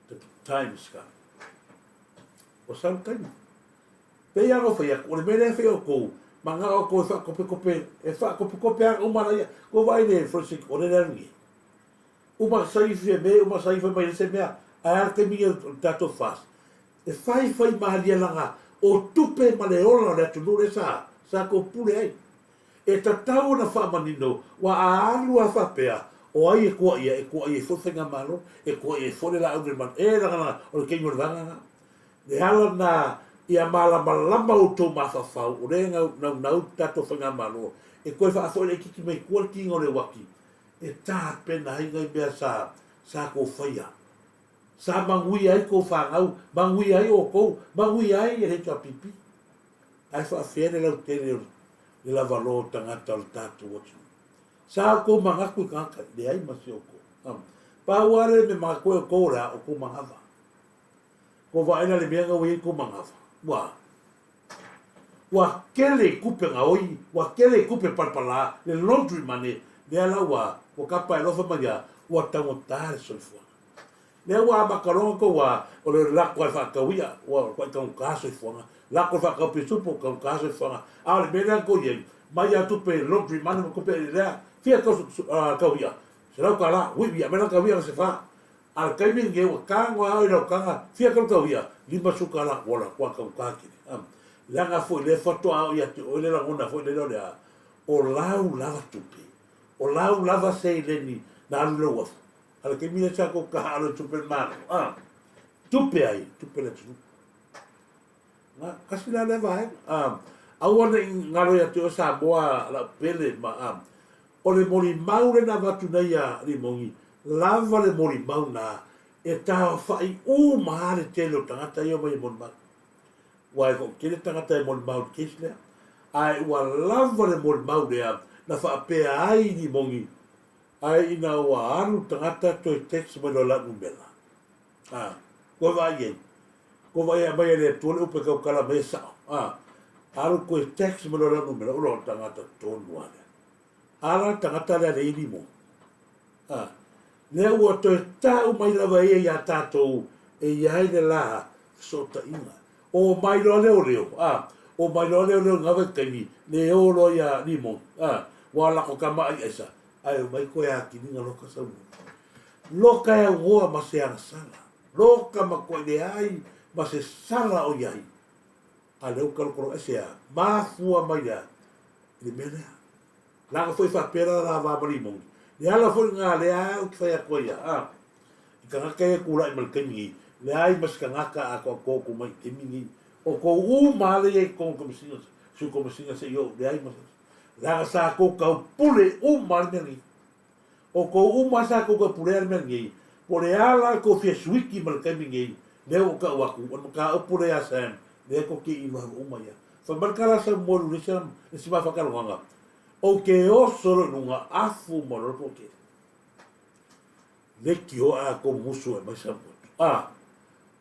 the time is coming. Ua sau le taimi. Pei lava ona fai atu, o le mea lea e fai e outou, manao outou e faakopekope, e faakopekope lava uma la ia. Ua vaai le forensic audit lea nei. Uma saifi e me, uma saifi mai le se mea, ae a le taimi o le tatou FAST. E fai fai malie laga o tupe ma le ola o le atunuu lea sa, sa tou pule ai. E tatau ona faamanino, ua a alu a faapea, o ai e tuaia, e tuaia ai foi le faigamalo, e tuaia ai foi le laau le malo, e lagalaga, o le taimi o le vaega lena. Le ala na ia malamalama outou mafaufau, o lea e naunau le tatou Faigamalo e toe faafoi laitiiti mai tua le tiga o le uati e tapena ai nai mea sa sa tou faia. Sa manuia ai tou fanau, manuia ai outou, manuia ai le HRPP. Ae faafefea le lautele o le lavaloa o tagata o le tatou atunuu. Sa outou manatu i tagata, leai ma se outou. Pau lava lea le mea manatu ai outou o le a outou manava. Kua vaai la le mea na ua i ai kou manava. Ua, ua kele i kupe gaoi, ua kele i kupe palapala, le laundry money, lea la ua, ua kapa e alofa mai ia, ua taugata le soifuaga. Lea ua amata loa tou a, o le lako e faatau ia, ua matuai taugata soifuaga. Lako e faatau pisupo, taugata soifuaga. A o le mea lea na tou i ai, mai a tupe laundry money ma tupe lea, fia tau, tau ia, $100, ui, ia, aumai la tau ia na se fa. A o le taimi lenei ua tago lava oe i lau taga, fia tau tau ia, $50, ua alu atu a taugata tele. A, leaga foi lea faatoa oo ia te oe le lagona foi lele o le a, o lau lava tupe. O lau lava seleni na alu i le uafu, a le taimi lea sa kou tahaalo i tupe le Malo, a, tupe ai, tupe le atunuu. Na, kasi la lea vaega. A, aua ne i galo ia te oe Samoa laupele ma, a, o le molimau lea na avatu nei ia Limogi, lava le molimau na e taofa'i uma lava le tele o tagata ia omai e molimau. Ua e toatele tagata e molimau i le case lea, ae ua lava le molimau lea na faapea ai Limogi, ae ina ua alu le tagata toe text mai loa i lau numera. A, koe vaai i ai. Koe vaai e aumai e le Atua le upu e tautala mai e sao. A, alu toe text mai loa i lau numera, ua loa tagata tonu lava lea. A la le tagata lea le i Limogi. A, lea ua toe tau mai lava ia iā tatou e i ai le la fesootaiga. O mai loa leoleo, a, o mai loa leoleo i na vaitaimi, le o loa iā Limoni, a, ua lako tama ai aisa, ae omai koe atiliga loka saunoa. Loka e aunoa ma se agasala, loka matuai leai ma se sala o i ai, a lea ua talotalo ese a, mafua mai le a? I le mea lea. Leaga foi faapea la la va ma Limoni. Le ala foi lena lea ou te fai atu ai ia, a, i tagata ia e tulai mai le taimi nei, leai ma se tagata a toatoa tou mai i le taimi nei. O tou uma lava lea i totonu o Komesina, Sui Komesina seia oo, leai ma se isi. Leaga sa tou taupule uma lava le mea lenei. O tou uma lava sa tou taupulea le mea lenei, po o le a la le tou fia suiki ma le taimi nei, lea ua ou tau atu, o le mataupu lea ia Sam, lea tou te iloa uma ia. Fai mai le tala a Samuelu i le isi mafataloganga, Ou te oso loa i luga, afu ma loa le toatele. Leitioa a kou musu e aumai Samuelu. A,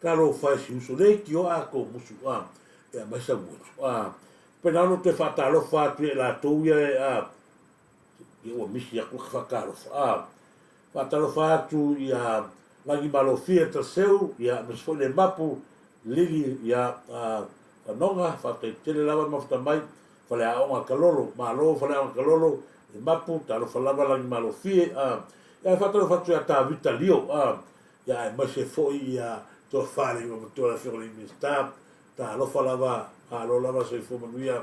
talofa e si uso, leitioa a kou musu a, e aumai Samuelu. A, pena ona ou toe faatalofa atu ia i latou ia e, a, ia ua misi atu laka faatalofa. A, faatalofa atu ia Lagimalofie Taleseu, ia aemaise foi le Mapu, Lili, ia, a, Fanoga, faafetai tele lava le mafuta mai, Faleaoga Kalolo, malo Faleaoga Kalolo, le Mapu, talofa lava Lagimalofie, a, ia faatalofa atu ia Tavita Lio, a, ia aemaise foi ia Tofa le Igoamatua le Afioga i le Minisita, talofa lava, malo lava soifua manuia,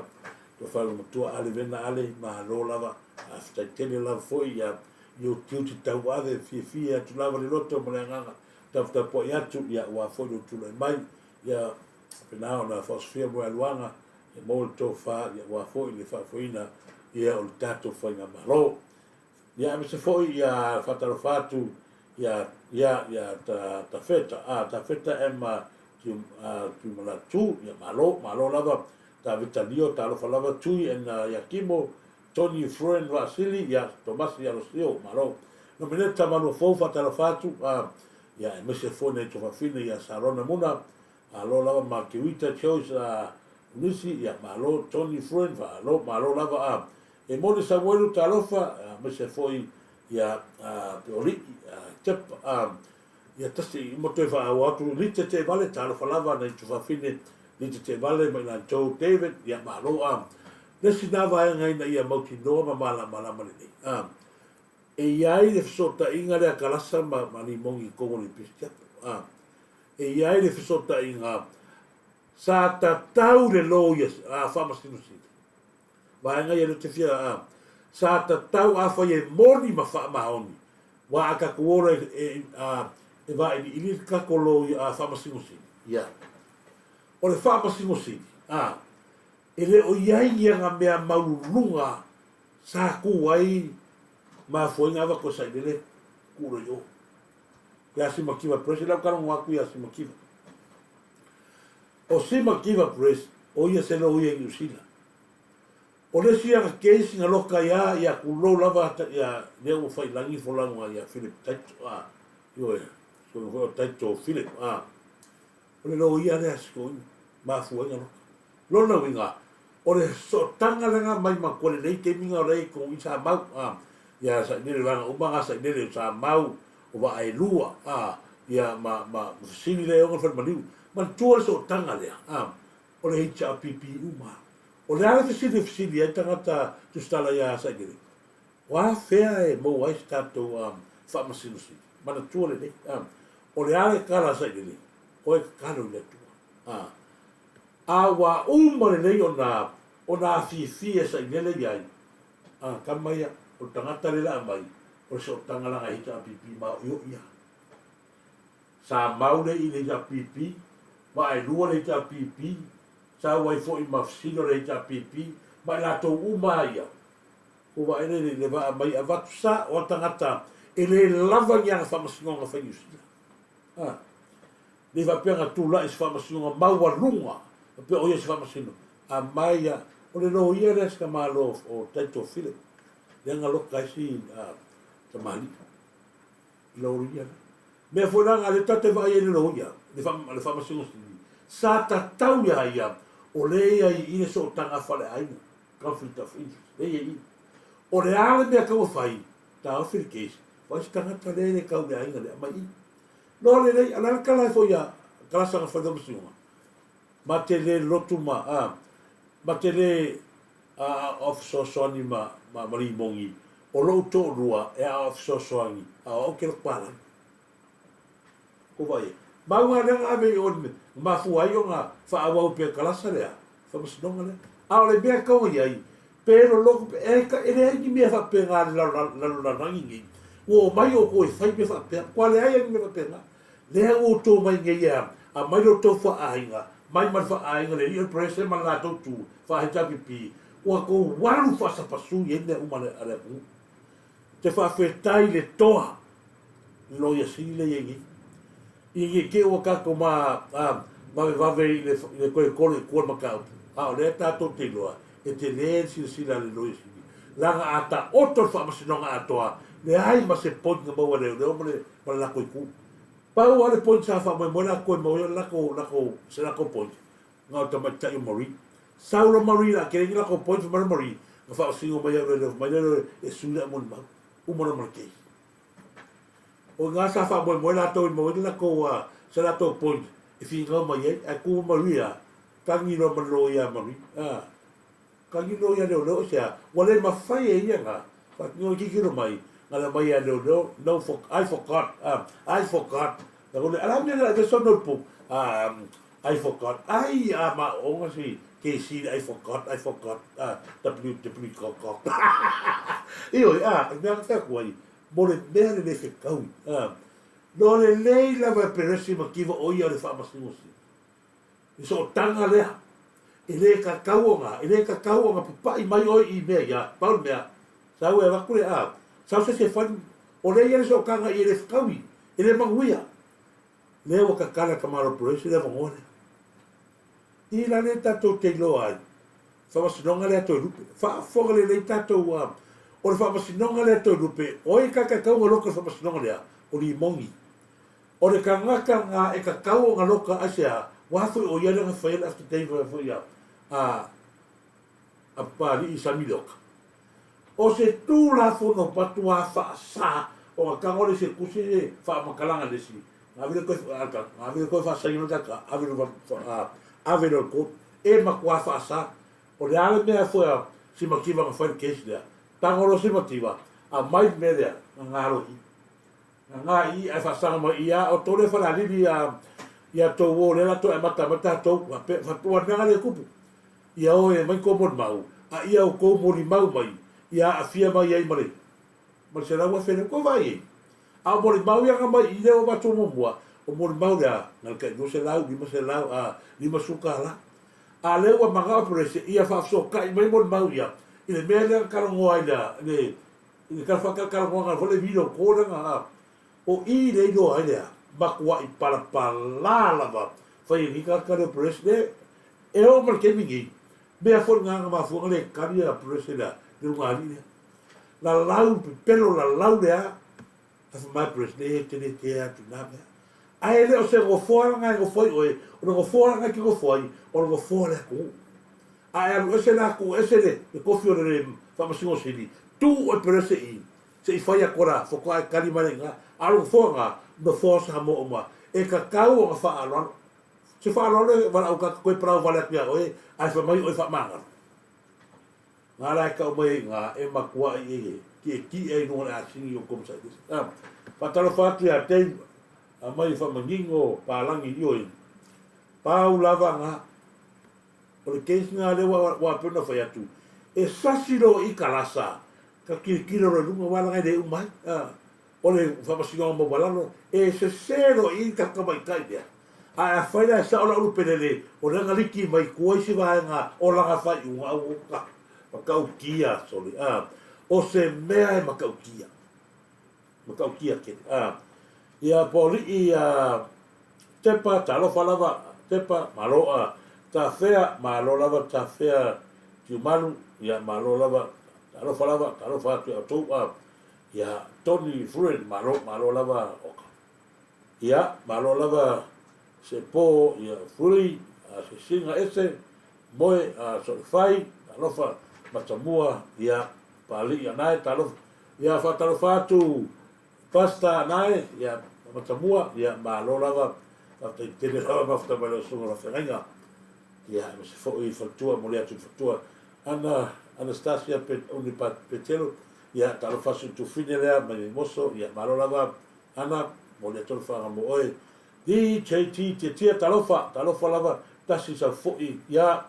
Tofa le Igoamatua Ale Vena Ale, malo lava, faafetai tele lava foi ia i ou tiute tauave, fiafia atu lava le loto ma le agaga taputapuai atu, ia aua foi lou tulai mai, ia Faapena ona faaosofia moealuaga e maua le tofa aua foi le faafoeina ia o le tatou faigamalo. Ia aemaise foi ia faatalofa atu ia ia ia Tafeta, a Tafeta Emma Tuimalatu, ia malo, malo lava Tavita Lio, talofa lava Tui and Iakimo, Tony Fruen Vaasili, ia Tomasi Alosio, malo. Nomeneta Manuafou faatalofa atu, a ia aemaise foi nai tuafafine ia Sarona Muna, Malo lava Makeuita Choice a Nisi ia malo Tony Friend faalo malo lava a e moni Samuelu talofa aemaise foi ia a Peolii a Tepa a ia tasi uma toe faaauau atu Lita Teevale talofa lava nai tufafine Lita Teevale ma ina Joe David ia malo a le isi na vaega ina ia mautinoa ma malamalama lelei a e iai le fesootaiga lea Kalasa ma ma Limogi i totonu o le Episikiapo a E i ai le fesootaiga sa tatau le loia a Faamasino Sili, vaega ia lea ou te fia a, sa tatau afai e moni ma faamaoni, aua a tatou ola e, a, e vailiili le tatou loia a Faamasino Sili, ia. O le Faamasino Sili, a, e le o i ai ni ana mea maululuga sa tu ai mafuaiga avatu e sailele tuu loa i o. Ia Simakiva Press, e lau talanoa atu ia Simakiva. O Simakiva Press, o ia se loia i Niu Sila. O le isi ana case na loka ia, ia tulou lava ia, lea ua fai lagi folauga ia Philip Taito, a, ioe, sona foi o Taito Philip, a, o le loia lea a Sikoina, mafuaiga loka. Lona uiga, o le sootaga lea na aumai matua lelei taimi na o lea i totonu i Samau, a, ia sailele vaega uma na sailele o Samau, o Vaaelua, a, ia ma, ma, ma fesili lea e ona le falemaliu. Manatua le sootaga lea, a, o le HRPP uma. O le a le fesili e fesili ai tagata tusitala ia Sailele? O a fea e maua ai se tatou um, faamasinosino? Manatua lelei, a, o le a le tala a Sailele? Oe tatalo i le Atua. A, A ua uma lelei ona ona afifi e sailele i ai, a, tama ia. O le tagata lea la aumai, o le sootaga laga HRPP maoio'i lava. Sa mau le i le HRPP, vaaelua le HRPP, sau ai foi ma fesili o le HRPP, ma i latou uma lava ia, ua vaai le le vaa mai avatu sa o a tagata e le lava ni ana faamasinoga fai Niu Sila. A, le faapea na tulai se faamasinoga maualuga, faapea o ia se faamasino, aumai a, o le loia lea si tamalo o Taito Philip, lea na loka ai si tamalii. Loia lea. Mea foi la na lea tatou te vaai ai i le loia, le faamasino sili, sa tatau ia ia, o lea ia i i le sootaga faleaiga, conflict of interest, lea ia i i. O le a le mea tau e fai, taofi le case, vaai se tagata lea e le tau i le aiga lea, aumai i i. Noa lelei, a o le a le tala ai foi a Kalasa na fai i le faamasinoga? Ma te le lotu ma, a, ma te le aoao fesoasoani ma, ma, ma Limogi, o lou toalua e aoao fesoasoani, a o au ou te lotu palagi. Kou vaai ai. Mau lava lea na ave i o i le mea, na mafua ai ona faaauau pea e Kalasa lea, faamasinoga lea. A o le mea e tau i ai, pe lolotu pe, e, e leai ni mea faapena i le lalolagi nei. Ua omai outou e fai mea faapea, matua leai lava ni mea faapena. Lea ua outou omai nei e aumai lo outou faaaiga, mai ma le faaaiga le alii o le Perese ma le latou tu, faa-HRPP, ua outou alu faasapasui ai mea uma a le atunuu. Ou te faafetai i le toa i le Loia Sili lea e i ai nei. Ina ne i te i ua tatou ma, a, vavevave i le, i le toe tolo i tua le mataupu, a o lea tatou te iloa, e tele le silasila a le Loia Sili, leaga a taoto le faamasinoga atoa, leai ma se point na maua e leoleo ma le, ma le latou itu. Pau lava le point sa faamoemoe latou e maua ai o le latou, latou, se latou point, na o le tamaitai o Marie. Sau loa Marie la tele ni latou point fai mai le Marie, na faamasino mai au leoleo, fai mai lea e sui le au molimau. Uma loa ma le case. O i ina sa faamoemoe latou e maua ai le latou, se latou point e finau mai ai, ae tu ma Marie a, tagi loa ma le loia a Marie, a, tagi loia leoleo aisea, ua le mafai e ia na faatino le tilotilo mai, na le aumai ia leoleo, no for, I forgot, a, I forgot, na kone, a le a mea le avea sau notebook, a, I forgot, ai a maoonga si KC I forgot, I forgot, a, W, W, go, go. Ioe, a, i mea na fai atu ai, mo le mea le le fetaui, a, no lelei lava e Peresi ma Kiva o ia o le faamasinosi. I sootaga lea, e le tatau ona, e le tatau ona papai mai oe i mea ia, pau le mea, sau e avatu le, a, sau se isi e fai, o lea e i ai le sootaga i e le fetaui, e le manuia. Lea ua tatala ka Malo Peresi le avanoa lea. I la lea tatou te iloa ai, faamasinoga lea Toelupe. Faafofoga lelei tatou, a, o le faamasinoga lea Toelupe, o ai e kakakauga loka i le faamasinoga lea? O Limogi. O le tagata na e tatau ona loka aisea? Ua foi o ia lea na faia le affidavit foi a, a, a Papalii Samilioka. O se Tulafono matuā faasā ona tago le se tusi le faamatalaga le isi, ave le toe, ave le toe faasaina le tata, ave le, ave le court, e matuā faasā. O le a le mea foi a Simativa na fai le case lea, tago loa Simativa, aumai le mea lea, gagā loa i i. Gagā i i ae faasaga mai i a outou lea Falealili ia, ia tou o lea la toe amata mai tatou, faapea, faapea, ua le mea lea e tupu. Ia o e aumai tou molimau, a ia outou molimau mai, ia aafia mai ai ma le, ma le 100,000 lea. Tou vaai i ai. A o molimau ia na aumai i i lea ua avatu muamua, o molimau lea, na o le tai 200, 500, a, 50 tala. A lea ua manao Perese ia faafesootai mai molimau ia i le mea lea na talanoa ai le, le, i le tala faatalatalanoaga foi le video call lea na, a, o i lea iloa ai lea, matuai palapala lava fai e nei tagata lea o Perese le, E oo mai le taimi nei, mea foi lena na mafua ona le tali a Perese le luga alii lea. Lalau, pepelo lalau lea, a fai mai Perese, leai e te le tea atu i na mea. Ae e le o se nofoa lena e nofo ai oe, o le nofoa lena e te nofo ai, o le nofoa o le atunuu. A e alu ese la, tuu ese le tofi o le Faamasino Sili, tuu oe Perese i, se i fai atu la, faatoa e tali mai la i ina. A o le nofoa lena, nofoa o Samoa uma, e tatau ona faaaloalo. Se faaaloalo e valaau ka toe palau vale atu ia oe ae fai mai oe faamagalo. Nga la e tau mai ai iga e matuai e tietie ai luga o le asini o Komisailesi. Ah, faatalofa atu ia Dave aumai faamanino palagi ioe. Pau lava nga o le case nga lea ua ua pei ona fai atu e sasi loa i Kalasa. Ka kilokilo loa i luga aua leaga e le uma ai. A, o le faamasinoga maualalo, e sese loa i i le tatou tamaitai lea. Ae afai la e sao lau lupelele, o lea na liki mai tua isi vaega o lana faaiuga, aua, matautia, sole, a, o se mea e matautia. Matautia tele. A, ia Poalii, a, Tepa, talofa lava, Tepa, malo, a, Tafea, malo lava, Tafea, Tiumalu, ia, malo lava, talofa lava, talofa atu ia outou, a, ia, Tony Fruin, malo, malo lava, oka. Ia, malo lava, se po, ia, Fuli, a, Sesiga ese, Moe, a, Solefai, talofa, Matamua, ia, Paalii anae, talofa, ia, faatalofa atu, Pastor anae, ia, Matamua, ia, malo lava, faafetai tele lava mafuta mai lau susuga o Lafeagaiga, ia, aemaise foi faletua, momoli atu i le faletua, Ana, Anastasia Uni Petelo, ia, talofa atu i le tufine lea mai Mimoso, ia, malo lava, Ana, momoli atu le faaga mo oe. DJT Tiatia, talofa, talofa lava, tasi sau foi, ia,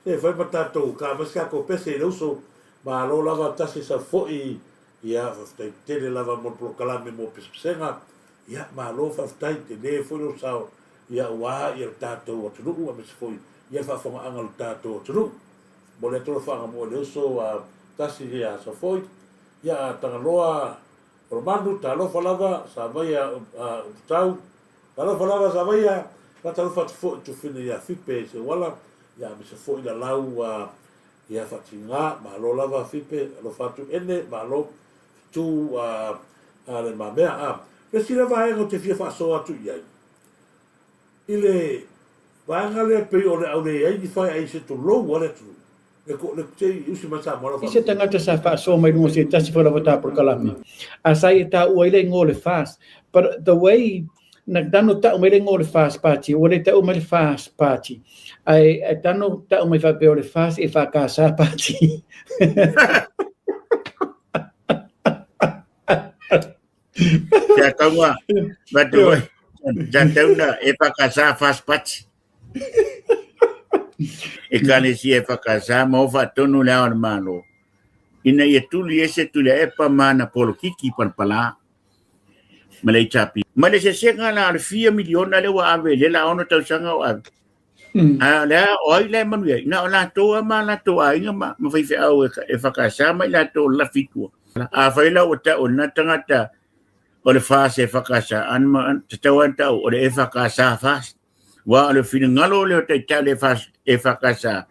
se fai ma tatou, ka aumai se tatou pese i le uso, malo lava, tasi sau foi, ia, faafetai tele lava mo le polokalame mo pesepesega, ia, malo faafetai, tele foi lou sao, ia, aua ia le tatou atunuu, aemaise foi ia le faafogaaga o le tatou atunuu. Momoli atu le faaga mo oe le uso, a, tasi ia sau foi, ia, a Tagaloa, Olomanu, talofa lava, Savaia Uputau, talofa lava Savaia, faatalofa atu foi i Tufina ia Fipe Seuala, ia aemaise foi Lalau ia Faatiga, malo lava Fipe, alofa atu Ene, malo, Fetu a Le Mamea. A, le isi lea vaega ou te fia faasoa atu i ai, i le vaega lea pei o le au leai ni faeai se tulou a le atunuu, I se tagata sa faasoa mai luga o se tasi foi lava ta polokalame, a sa ia taua ai le igoa o le FAST. But the way na tano tau mai le igoa o le FAST Party, ua le tau mai le FAST Party, ae e tano tau mai faapea o le FAST e FAKS Party. Kia kaua, Matu, kia tauna e whakasā fast party. E kalesia e whakasā ma o whaatonu le ao le malo. Ina ia tuli ese tuli e pa mana polokiki palapala. Ma le HRP. Ma le sesega la le fia miliona le ua ave le la ono tausaga o ave. A le a o ai le manu ia. Na o latou a ma latou aiga ma ma faifeau e whakasā mai latou lafi tua. A whai la ua tau na tangata o le FAS e whakasā. An ma te tau an tau o le e whakasā FAS. Wa o le finangalo le o taitai le FAS e whakasā.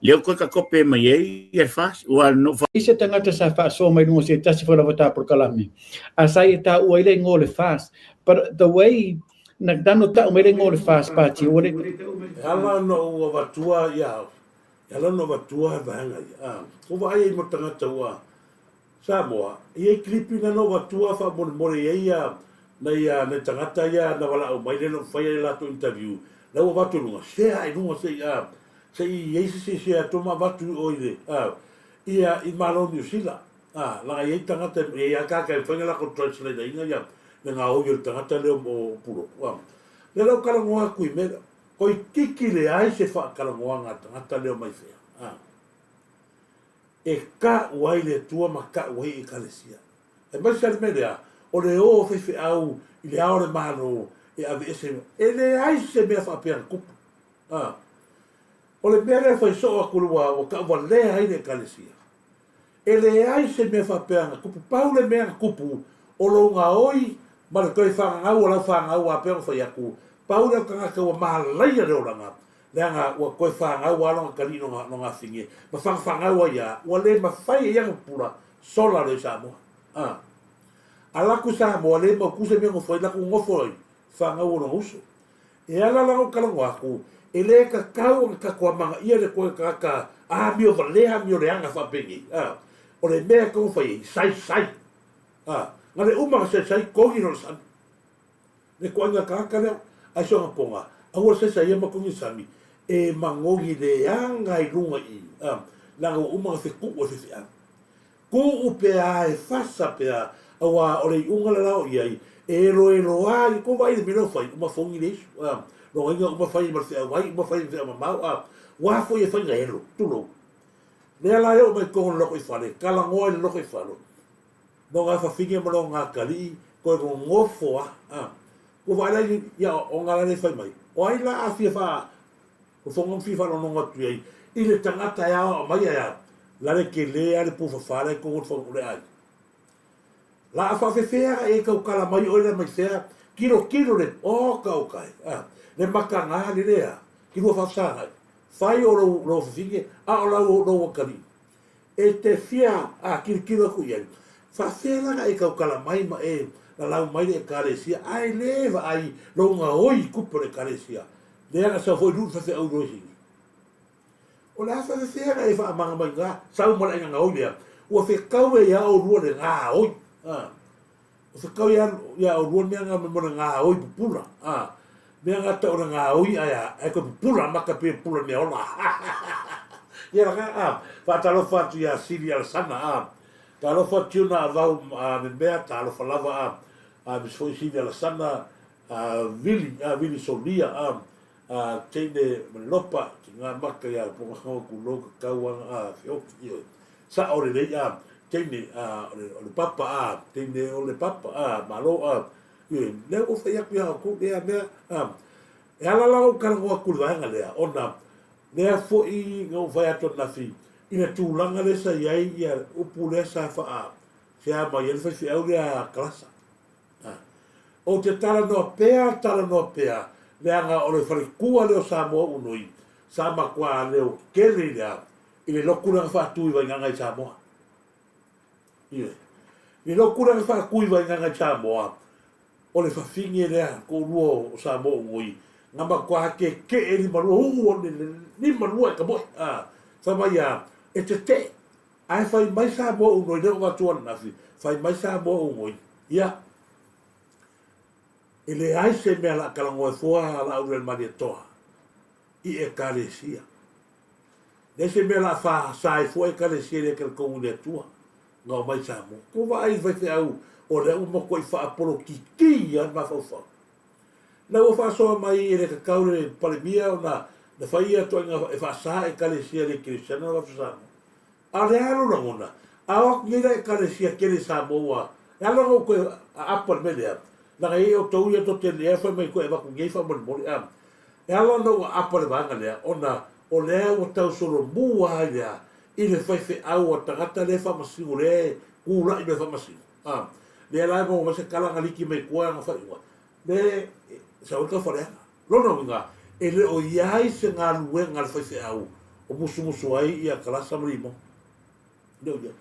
Leo koe ka kope mai ei e FAS. Ua no I se tagata sa faasoa mai luga o se tasi foi lava ta polokalame, a sa ia taua ai le igoa o le FAS. But the way na tano tau mai le igoa o le FAS Party, ua le. E ala ona ou avatua ia au, e ala ona avatua vaega ia. A, ua vaai ai mo tagata ua Samoa, e iai kilipi na na ou avatua faamolemole i ai ia nai a nai tagata ia na valaau mai lea na ou fai ai latou interview, la ua avatu i luga, share i luga se i a, se i iai se isi e share atu ma avatu i o i le a, ia i Malo Niu Sila. A, laga iai tagata e iai a kaka e mafai ona latou translate ina ia le gaoi o le tagata lea o Puloku. A, lea la ou talanoa atu i mea lea, toeitiiti leai se faatalanoaga a le tagata lea o mai fea. A, e ka'u ai le Atua ma ka'u ai Ekalesia. Aemaise a le mea lea, o le ō o faifeau i le ao o le Malo e aveese, e leai se mea faapea na tupu. A, o le mea lea e fai soo atu ua, ua ta'uvalea ai le Ekalesia. E leai se mea faapea na tupu. Pau le mea na tupu, o lou gaoi ma le toe fagagau o lau fanau a pei ona fai atu, pau lea o tagata ua malaia le olaga, leaga ua toe fanau lava lona talii lona afine, ma fagafanau ai a, ua le mafai e ia ona pupula sola lea i Samoa. A. Ala atu i Samoa, le mautu se mea nofo ai, latou nofo ai, fanau o lona uso. E ala la ona talanoa atu, e le tatau ona tatou amanaia le toe tagata amio valea amio leaga faapenei. A. O le mea e tatau ona fai ai, saisai. A. Na le uma ona saisai, togi lona sami. Le ituaiga tagata lea, ai soga poga, aua le saisai ia ma togi sami, e magogi leaga i luga i i, a, leaga ua uma ona fetuu e faifeau. Tuu pea e fasa pea, aua o le iuga le la o i ai, e eloeloa ai, kou vaai i le mea lea o fai, uma fogi le isu, a, lona uiga uma fai ma le feau ai, uma fai ma feau mamao, a, ua foi e fai na elo, tulou. Lea la e oo mai totonu o le lotoifale, talanoa i le lotoifale, no gafafine ma lo gakalii, toe nonofo a, a. Ua vaai la ia o ga la le fai mai. O ai la a fia faa, fofoga ma fia faalogologo atu i ai, i le tagata e aoao mai ae a, la le tele lava le pufafa la i totonu o le fanu o le aiga. La a faafefea na e tautala mai oe la mai fea, tilotilo le, oka oka e, a, le mataga le lea, ki lua faafesagai. Fai o lou, lou fafine, a o lau, lou atalii. E te fia a tilotilo atu i ai, faafefea la na e tautala mai ma e lalau mai le Ekalesia, ae le vaai lou gaoi i tupe o le Ekalesia, lea na sau foi luʻu le faifeau i Loesini. O le a faafefea na e faamaga mai iga, sau ma le aiga gaoi lea, ua fetau e ia oulua le gaoi, a. Ua fetau ia, ia oulua le mea na mo le gaoi pupula, a. Mea na tau o le gaoi ae a, ae toe pupula maka pei e pupula i mea ola. Ia la a, faatalofa atu ia Sili Alasana, a. Talofa Tiuna Avau a memea, talofa lava a, a aemaise foi Sili Alasana, a Vili, a Vili Solia, a, a teine Malopa, ki ngā maka ia Pongahango tulou ka kauanga a feoki, ioe. Sa'o lelei a, teine a, o le, o le papa a, teine o le papa a, malo a, ioe, lea ua fai atu ia outou lea mea a. E ala la ou talanoa atu i le vaega lea, ona lea foi na ou fai atu ananafi i le tulaga lea sa i ai ia upu lea sa faa sea mai ai le faifeau lea a Kalasa. A. Ou te talanoa pea, talanoa pea, leaga o le faletua lea o Samoa Unui, sa matua leo tele i le a, i le lotu lea na faatu i Vaigaga i Samoa. Ioe. I le lotu lea na faatu i Vaigaga i Samoa, o le fafine lea, toalua o Samoa Unui, na matua keke'e limalua, uu o le limalua e ka moe. A, fai mai a, e tete'e. Ae fai mai Samoa Unui, lea ua avatu ananafi, fai mai Samoa Unui, ia, e leai se mea o le a talanoa ai fua Laaulialemalietoa i Ekalesia. Leai se mea o le a faasa ai fua Ekalesia i le talitonu i le Atua na omai i Samoa. Tou vaai i le faifeau o lea ua matuai faapolokiki lava le mafaufau. Na ua faasoa mai e le tatau le Palemia ona na fai ia ituaiga e faasa Ekalesia le Kerisiano na avatu i Samoa. A o le a lou lagona? A o atu nei la Ekalesia tele i Samoa ua e ala ona ou toe aapa i le mea lea, leaga e i ai outou ia tou te lea fai mai toe avatu nei faamolemole a. E ala ona ou aapa i le vaega lea ona o lea ua tau solomua ai le a i le faifeau a tagata lea e faamasino lea e tulai mai e faamasino a. Lea la e maua mai se tala na liki mai tua ana faaiuga le sau ai le taufaleaga. Lona uiga, e le o i ai se galuega a le faifeau o musumusu ai ia Kalasa ma Limoga. E le o i ai.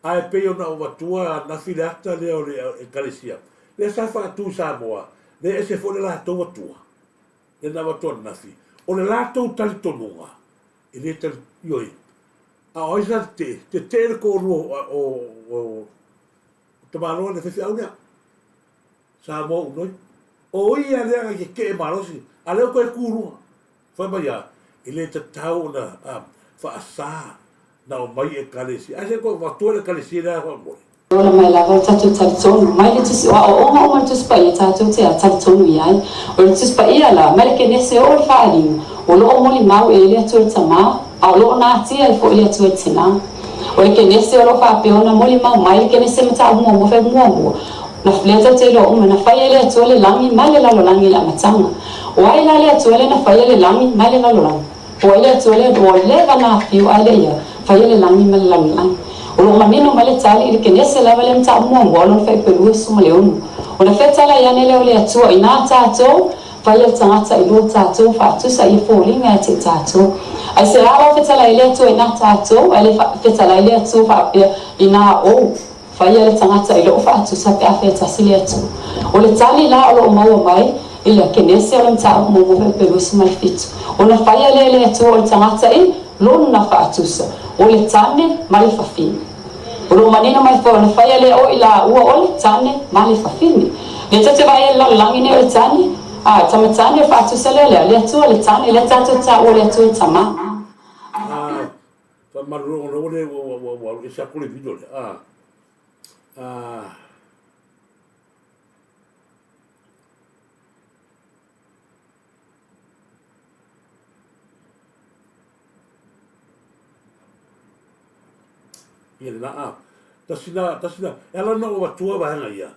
Ae pei ona ou avatua ananafi le ata lea o le Ekalesia, lea sa faatu i Samoa, lea e ese foi le latou Atua, lea na avatu ananafi, o le latou talitonuga, e le tali, ioe, a o ai sa tetee? Tetee le toalua o, o, o tamaloa le faifeau lea. Samoa unoi. O ia lea na keke'e malosi, a lea ua toe tu i luga. Fai mai a, e le tatau ona faasa na omai i Ekalesia. Ae se i toe avatua le Ekalesia lea faamolemole. Ola mai lava o tatou talitonu mai le Tusi o aoaoga uma le Tusi Paia tatou te talitonu i ai. O le Tusi Paia la, mai le Kenese oo le Faaaliga, o lo o molimau e le Atua le Tamā, a o lo o natia ai foi le Atua le Tinā. O le Kenese o lo o faapea ona molimau mai le Kenese mataupu muamua fai muamua, na lea tou te iloa uma, na faia e le Atua le lagi ma le lalolagi i le amataga. O ai la le Atua lea na faia le lagi ma le lalolagi? O ai le Atua lea ua leva ona afio ae le ia faia le lagi ma le lalolagi? O lo o manino mai le tali i le Kenese lava lea mataupu muamua o lona fuaiupu 26. Ona fetala ai ane lea o le Atua inā tatou Faia le tagata i lua tatou faatusa ia foliga ia te tatou. Ai se a lau fetalai le Atua ina tatou, ai le fetalai le Atua faapea ina ou faia le tagata i lou faatusa pe a fetasi le Atua. O le tali la o loo maua mai i le Kenese o le mataupu muamua pe 27. Ona faia lea e le Atua o le tagata i lona faatusa, o le tane ma le fafine. O lo o manino mai foi ona faia lea o i laua o le tane ma le fafine. Lea tou te vaai ai i le lalolagi nei o le tane, a, tama tane o faatusa lea lea, le Atua le tane, lea tatou te taua le Atua e tama. A, faamalulu ona ua le, ua, ua, ua, ua alu ese atu le video lea. A, a. Ia lena a. Tasi na, tasi na, e ala ona ou avatua vaega ia,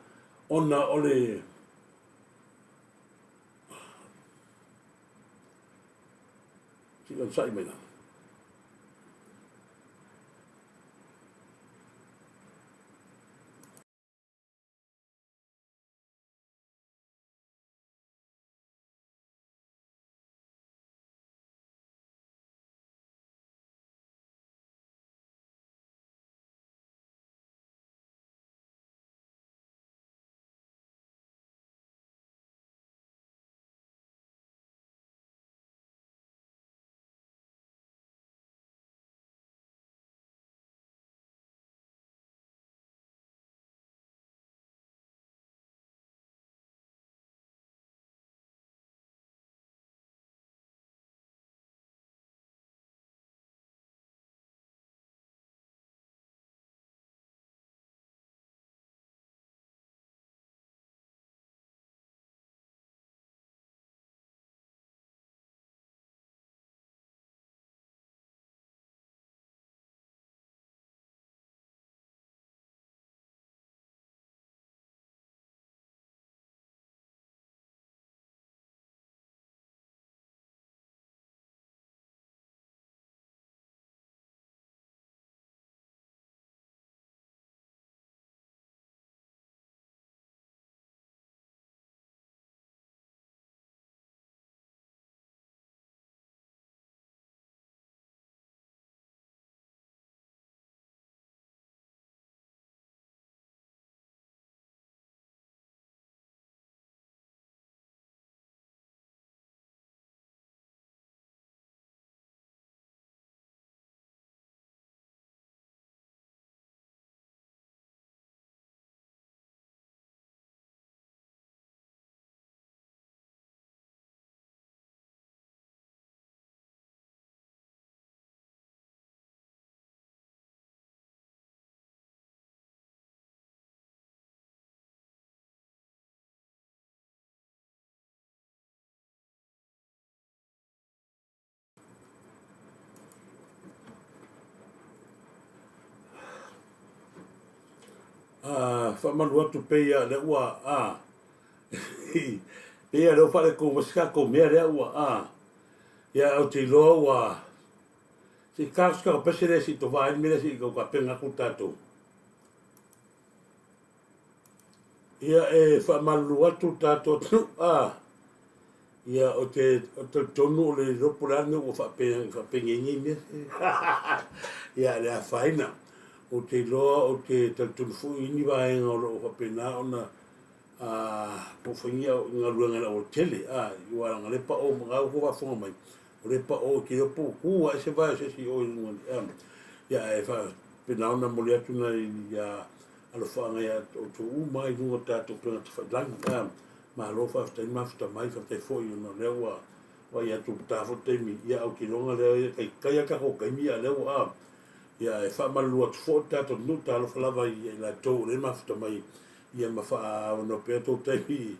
ona o le, se i onosai mai lava. Faamalu atu pei a lea ua a pei a lea ua faaletou mai si tatou mea lea ua a ia ou te iloa ua se i ta atu si tatou pese lea se i tovā ai le mea lea se i tau tapena atu tatou. Ia e faamalulu atu tatou atunuu a ia ou te talitonu o le iloa po o le a le mea ua faapenei nei mea. Ia le afaina. Ou te iloa ou te talitonu foi i ni vaega o lo o faapena ona po o fai ni galuega i le aualatele a aua leaga o lea e pao na ua outou faafofoga mai o lea e pao ou te iloa po o tu ae se vae o se isi i o i luga ia ae faapena ona momoli atu nai alofaaga ia outou uma i luga o tatou upega tafailagi. Malo faafetai mafuta mai, faafetai foi ona o lea ua vaai atu ua ta foi le taimi, ia ou te iloa lea e taitai lava le tatou taimi a o lea ua ia e faamalulu atu foi le tatou nuu, talofa lava ia i latou o lea e mafuta mai ia ma faaavanoa pea tou taimi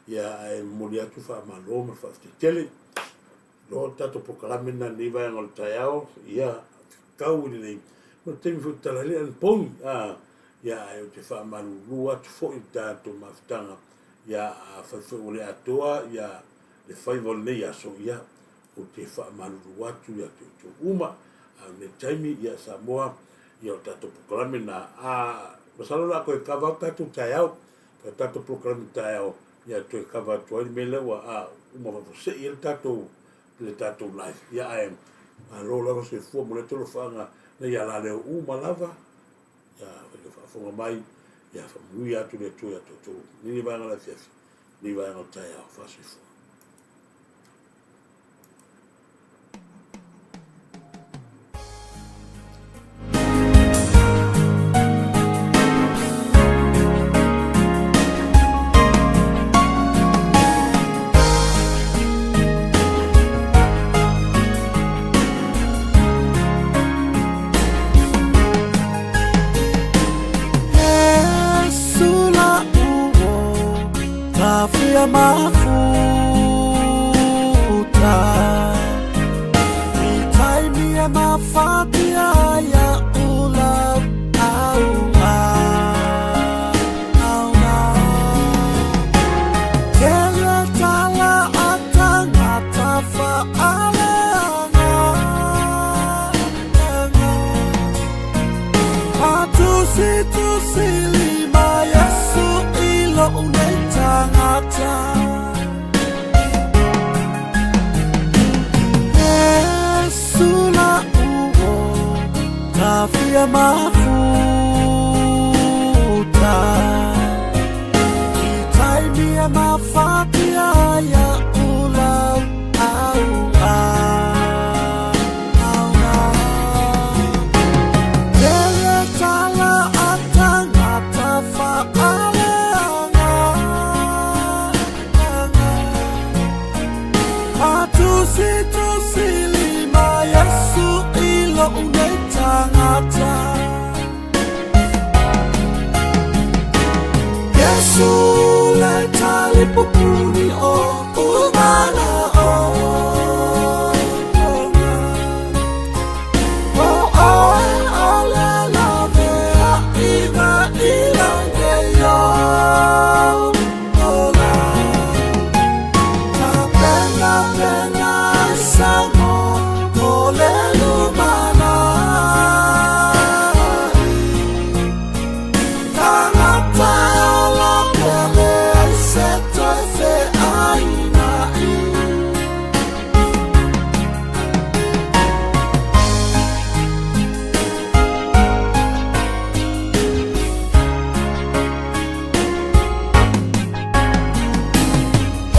ia ae momoli atu faamalo ma le faafetai tele. Loa le tatou polokalame lena i lenei vaega o le taeao, ia tau i lenei ma le taimi foi e tatala ai le anapogi, ia ae ou te faamalulu atu foi i le tatou mafutaga, ia afai foi ua le atoa ia le faiva o lenei aso, ia ou te faamalulu atu ia te outou uma. A o lenei taimi, ia Samoa, ia o le tatou polokalame lena, masalo o le a toe kava atu tatou taeao, o le tatou polokalame taeao, ia toe kava atu ai le mea lea ua uma faafuasei ai le tatou live. Ia ae malo lava soifua mo le tolofaaga na ia la leo uma lava. Ia le faafofoga mai, ia faamanuia atu le Atua ia outou. Nei vaega o le afiafi, nei vaega o le taeao, faasoifua. mafuta I taimi e mafatia ai a ulau au a Tele tala a tangata whaaleanga Atusi tusi lima Yesu i lou nei tagata Yesu le talipupuni o umana o O oe o le lavea iga i lange o ola Tapena pena samo o le lumana Tangata ola pele ai se toe feaina i.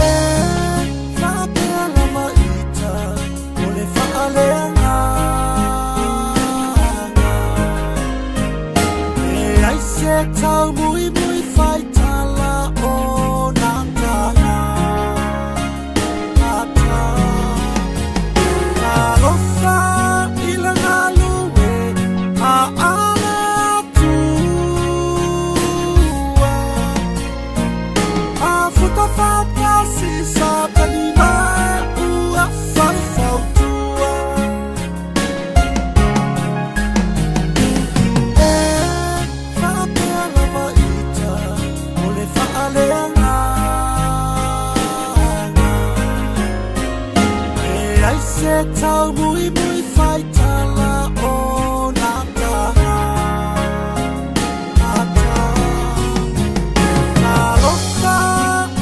E faapea lava ita o le faaleagaga E ai se taumuimui faitala o na tagata Talofa i le galue a ale atua A futa whakasi sa tani mai ua wharefautua E faapea lava ita o le faaleagaga E ai se taumuimui faitala o na tagata Talofa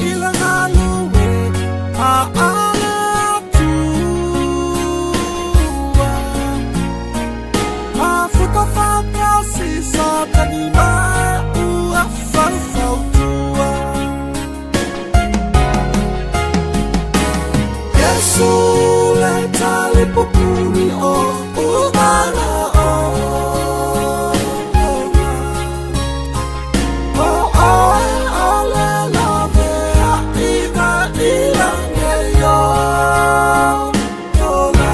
i le galue a ale atua A futa whakasi sa tani mai ua wharefautua Yesu le talipupuni o umana o O oe o le lavea iga i lange o ola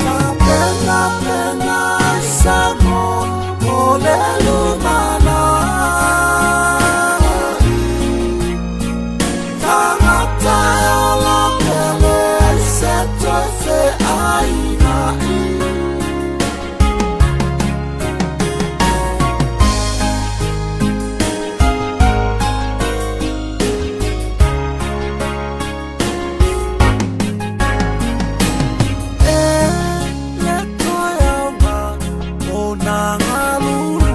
Tapena pena samo o le lumana Tagata ola pele ai se toe feaina i. E le toe auga o nā galulue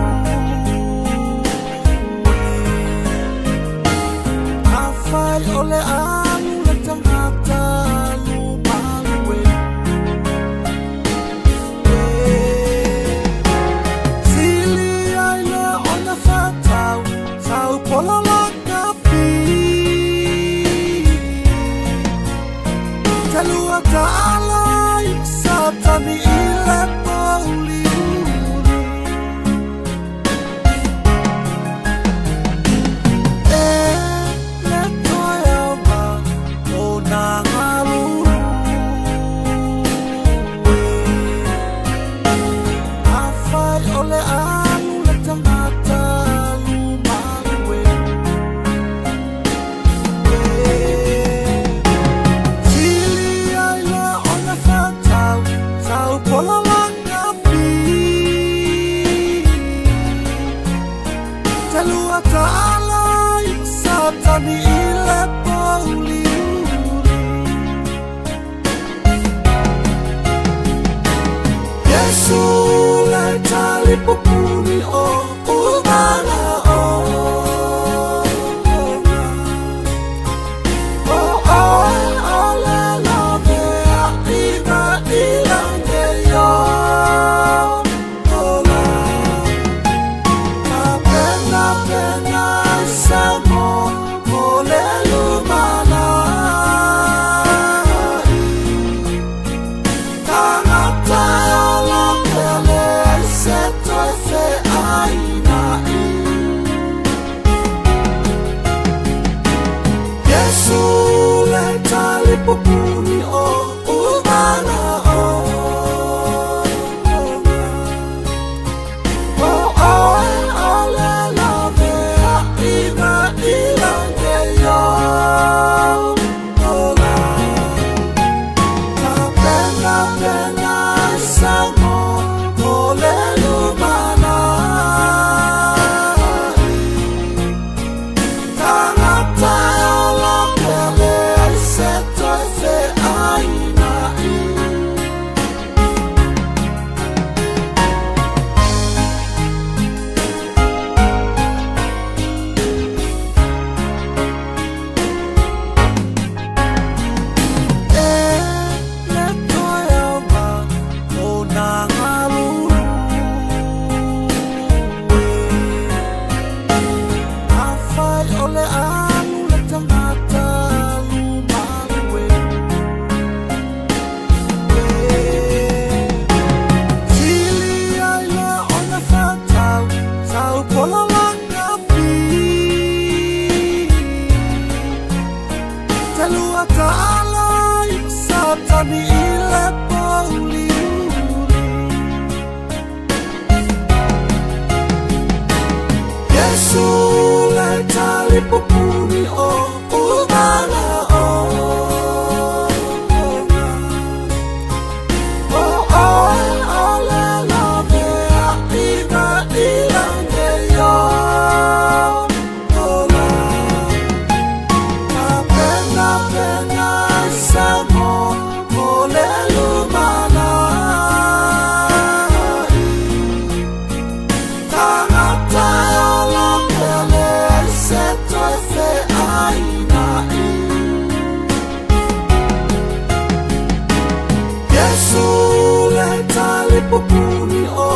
Afai o le alu le tagata lumalue Sili ai le ona whatau tau pola la kapi Te lua ta'ala i satani i le mauli uli E le toe auga o nā galulue Afai o le alu le tagata lumalue Sili ai le ona whatau tau pola talipupuni o umana o O oe o le lavea ina i lange yo ola Ka pena pena sa mo mo le lumana Tangata e ola pele ai se toe fe aina i. E le toe auma o nā galulue. Afai o le alu le tagata alu malue. Sili ai loa ona fatau sau pololaka pi. Te lua taala i Satani i le pouliuli. Iesu le talipupuni o umana o. O oe o le lavea ina i lange yo ola. Ka pena pena sa mo mo le lumana. Tangata e ola pele ai se toe fe aina i. Iesu le talipupuni o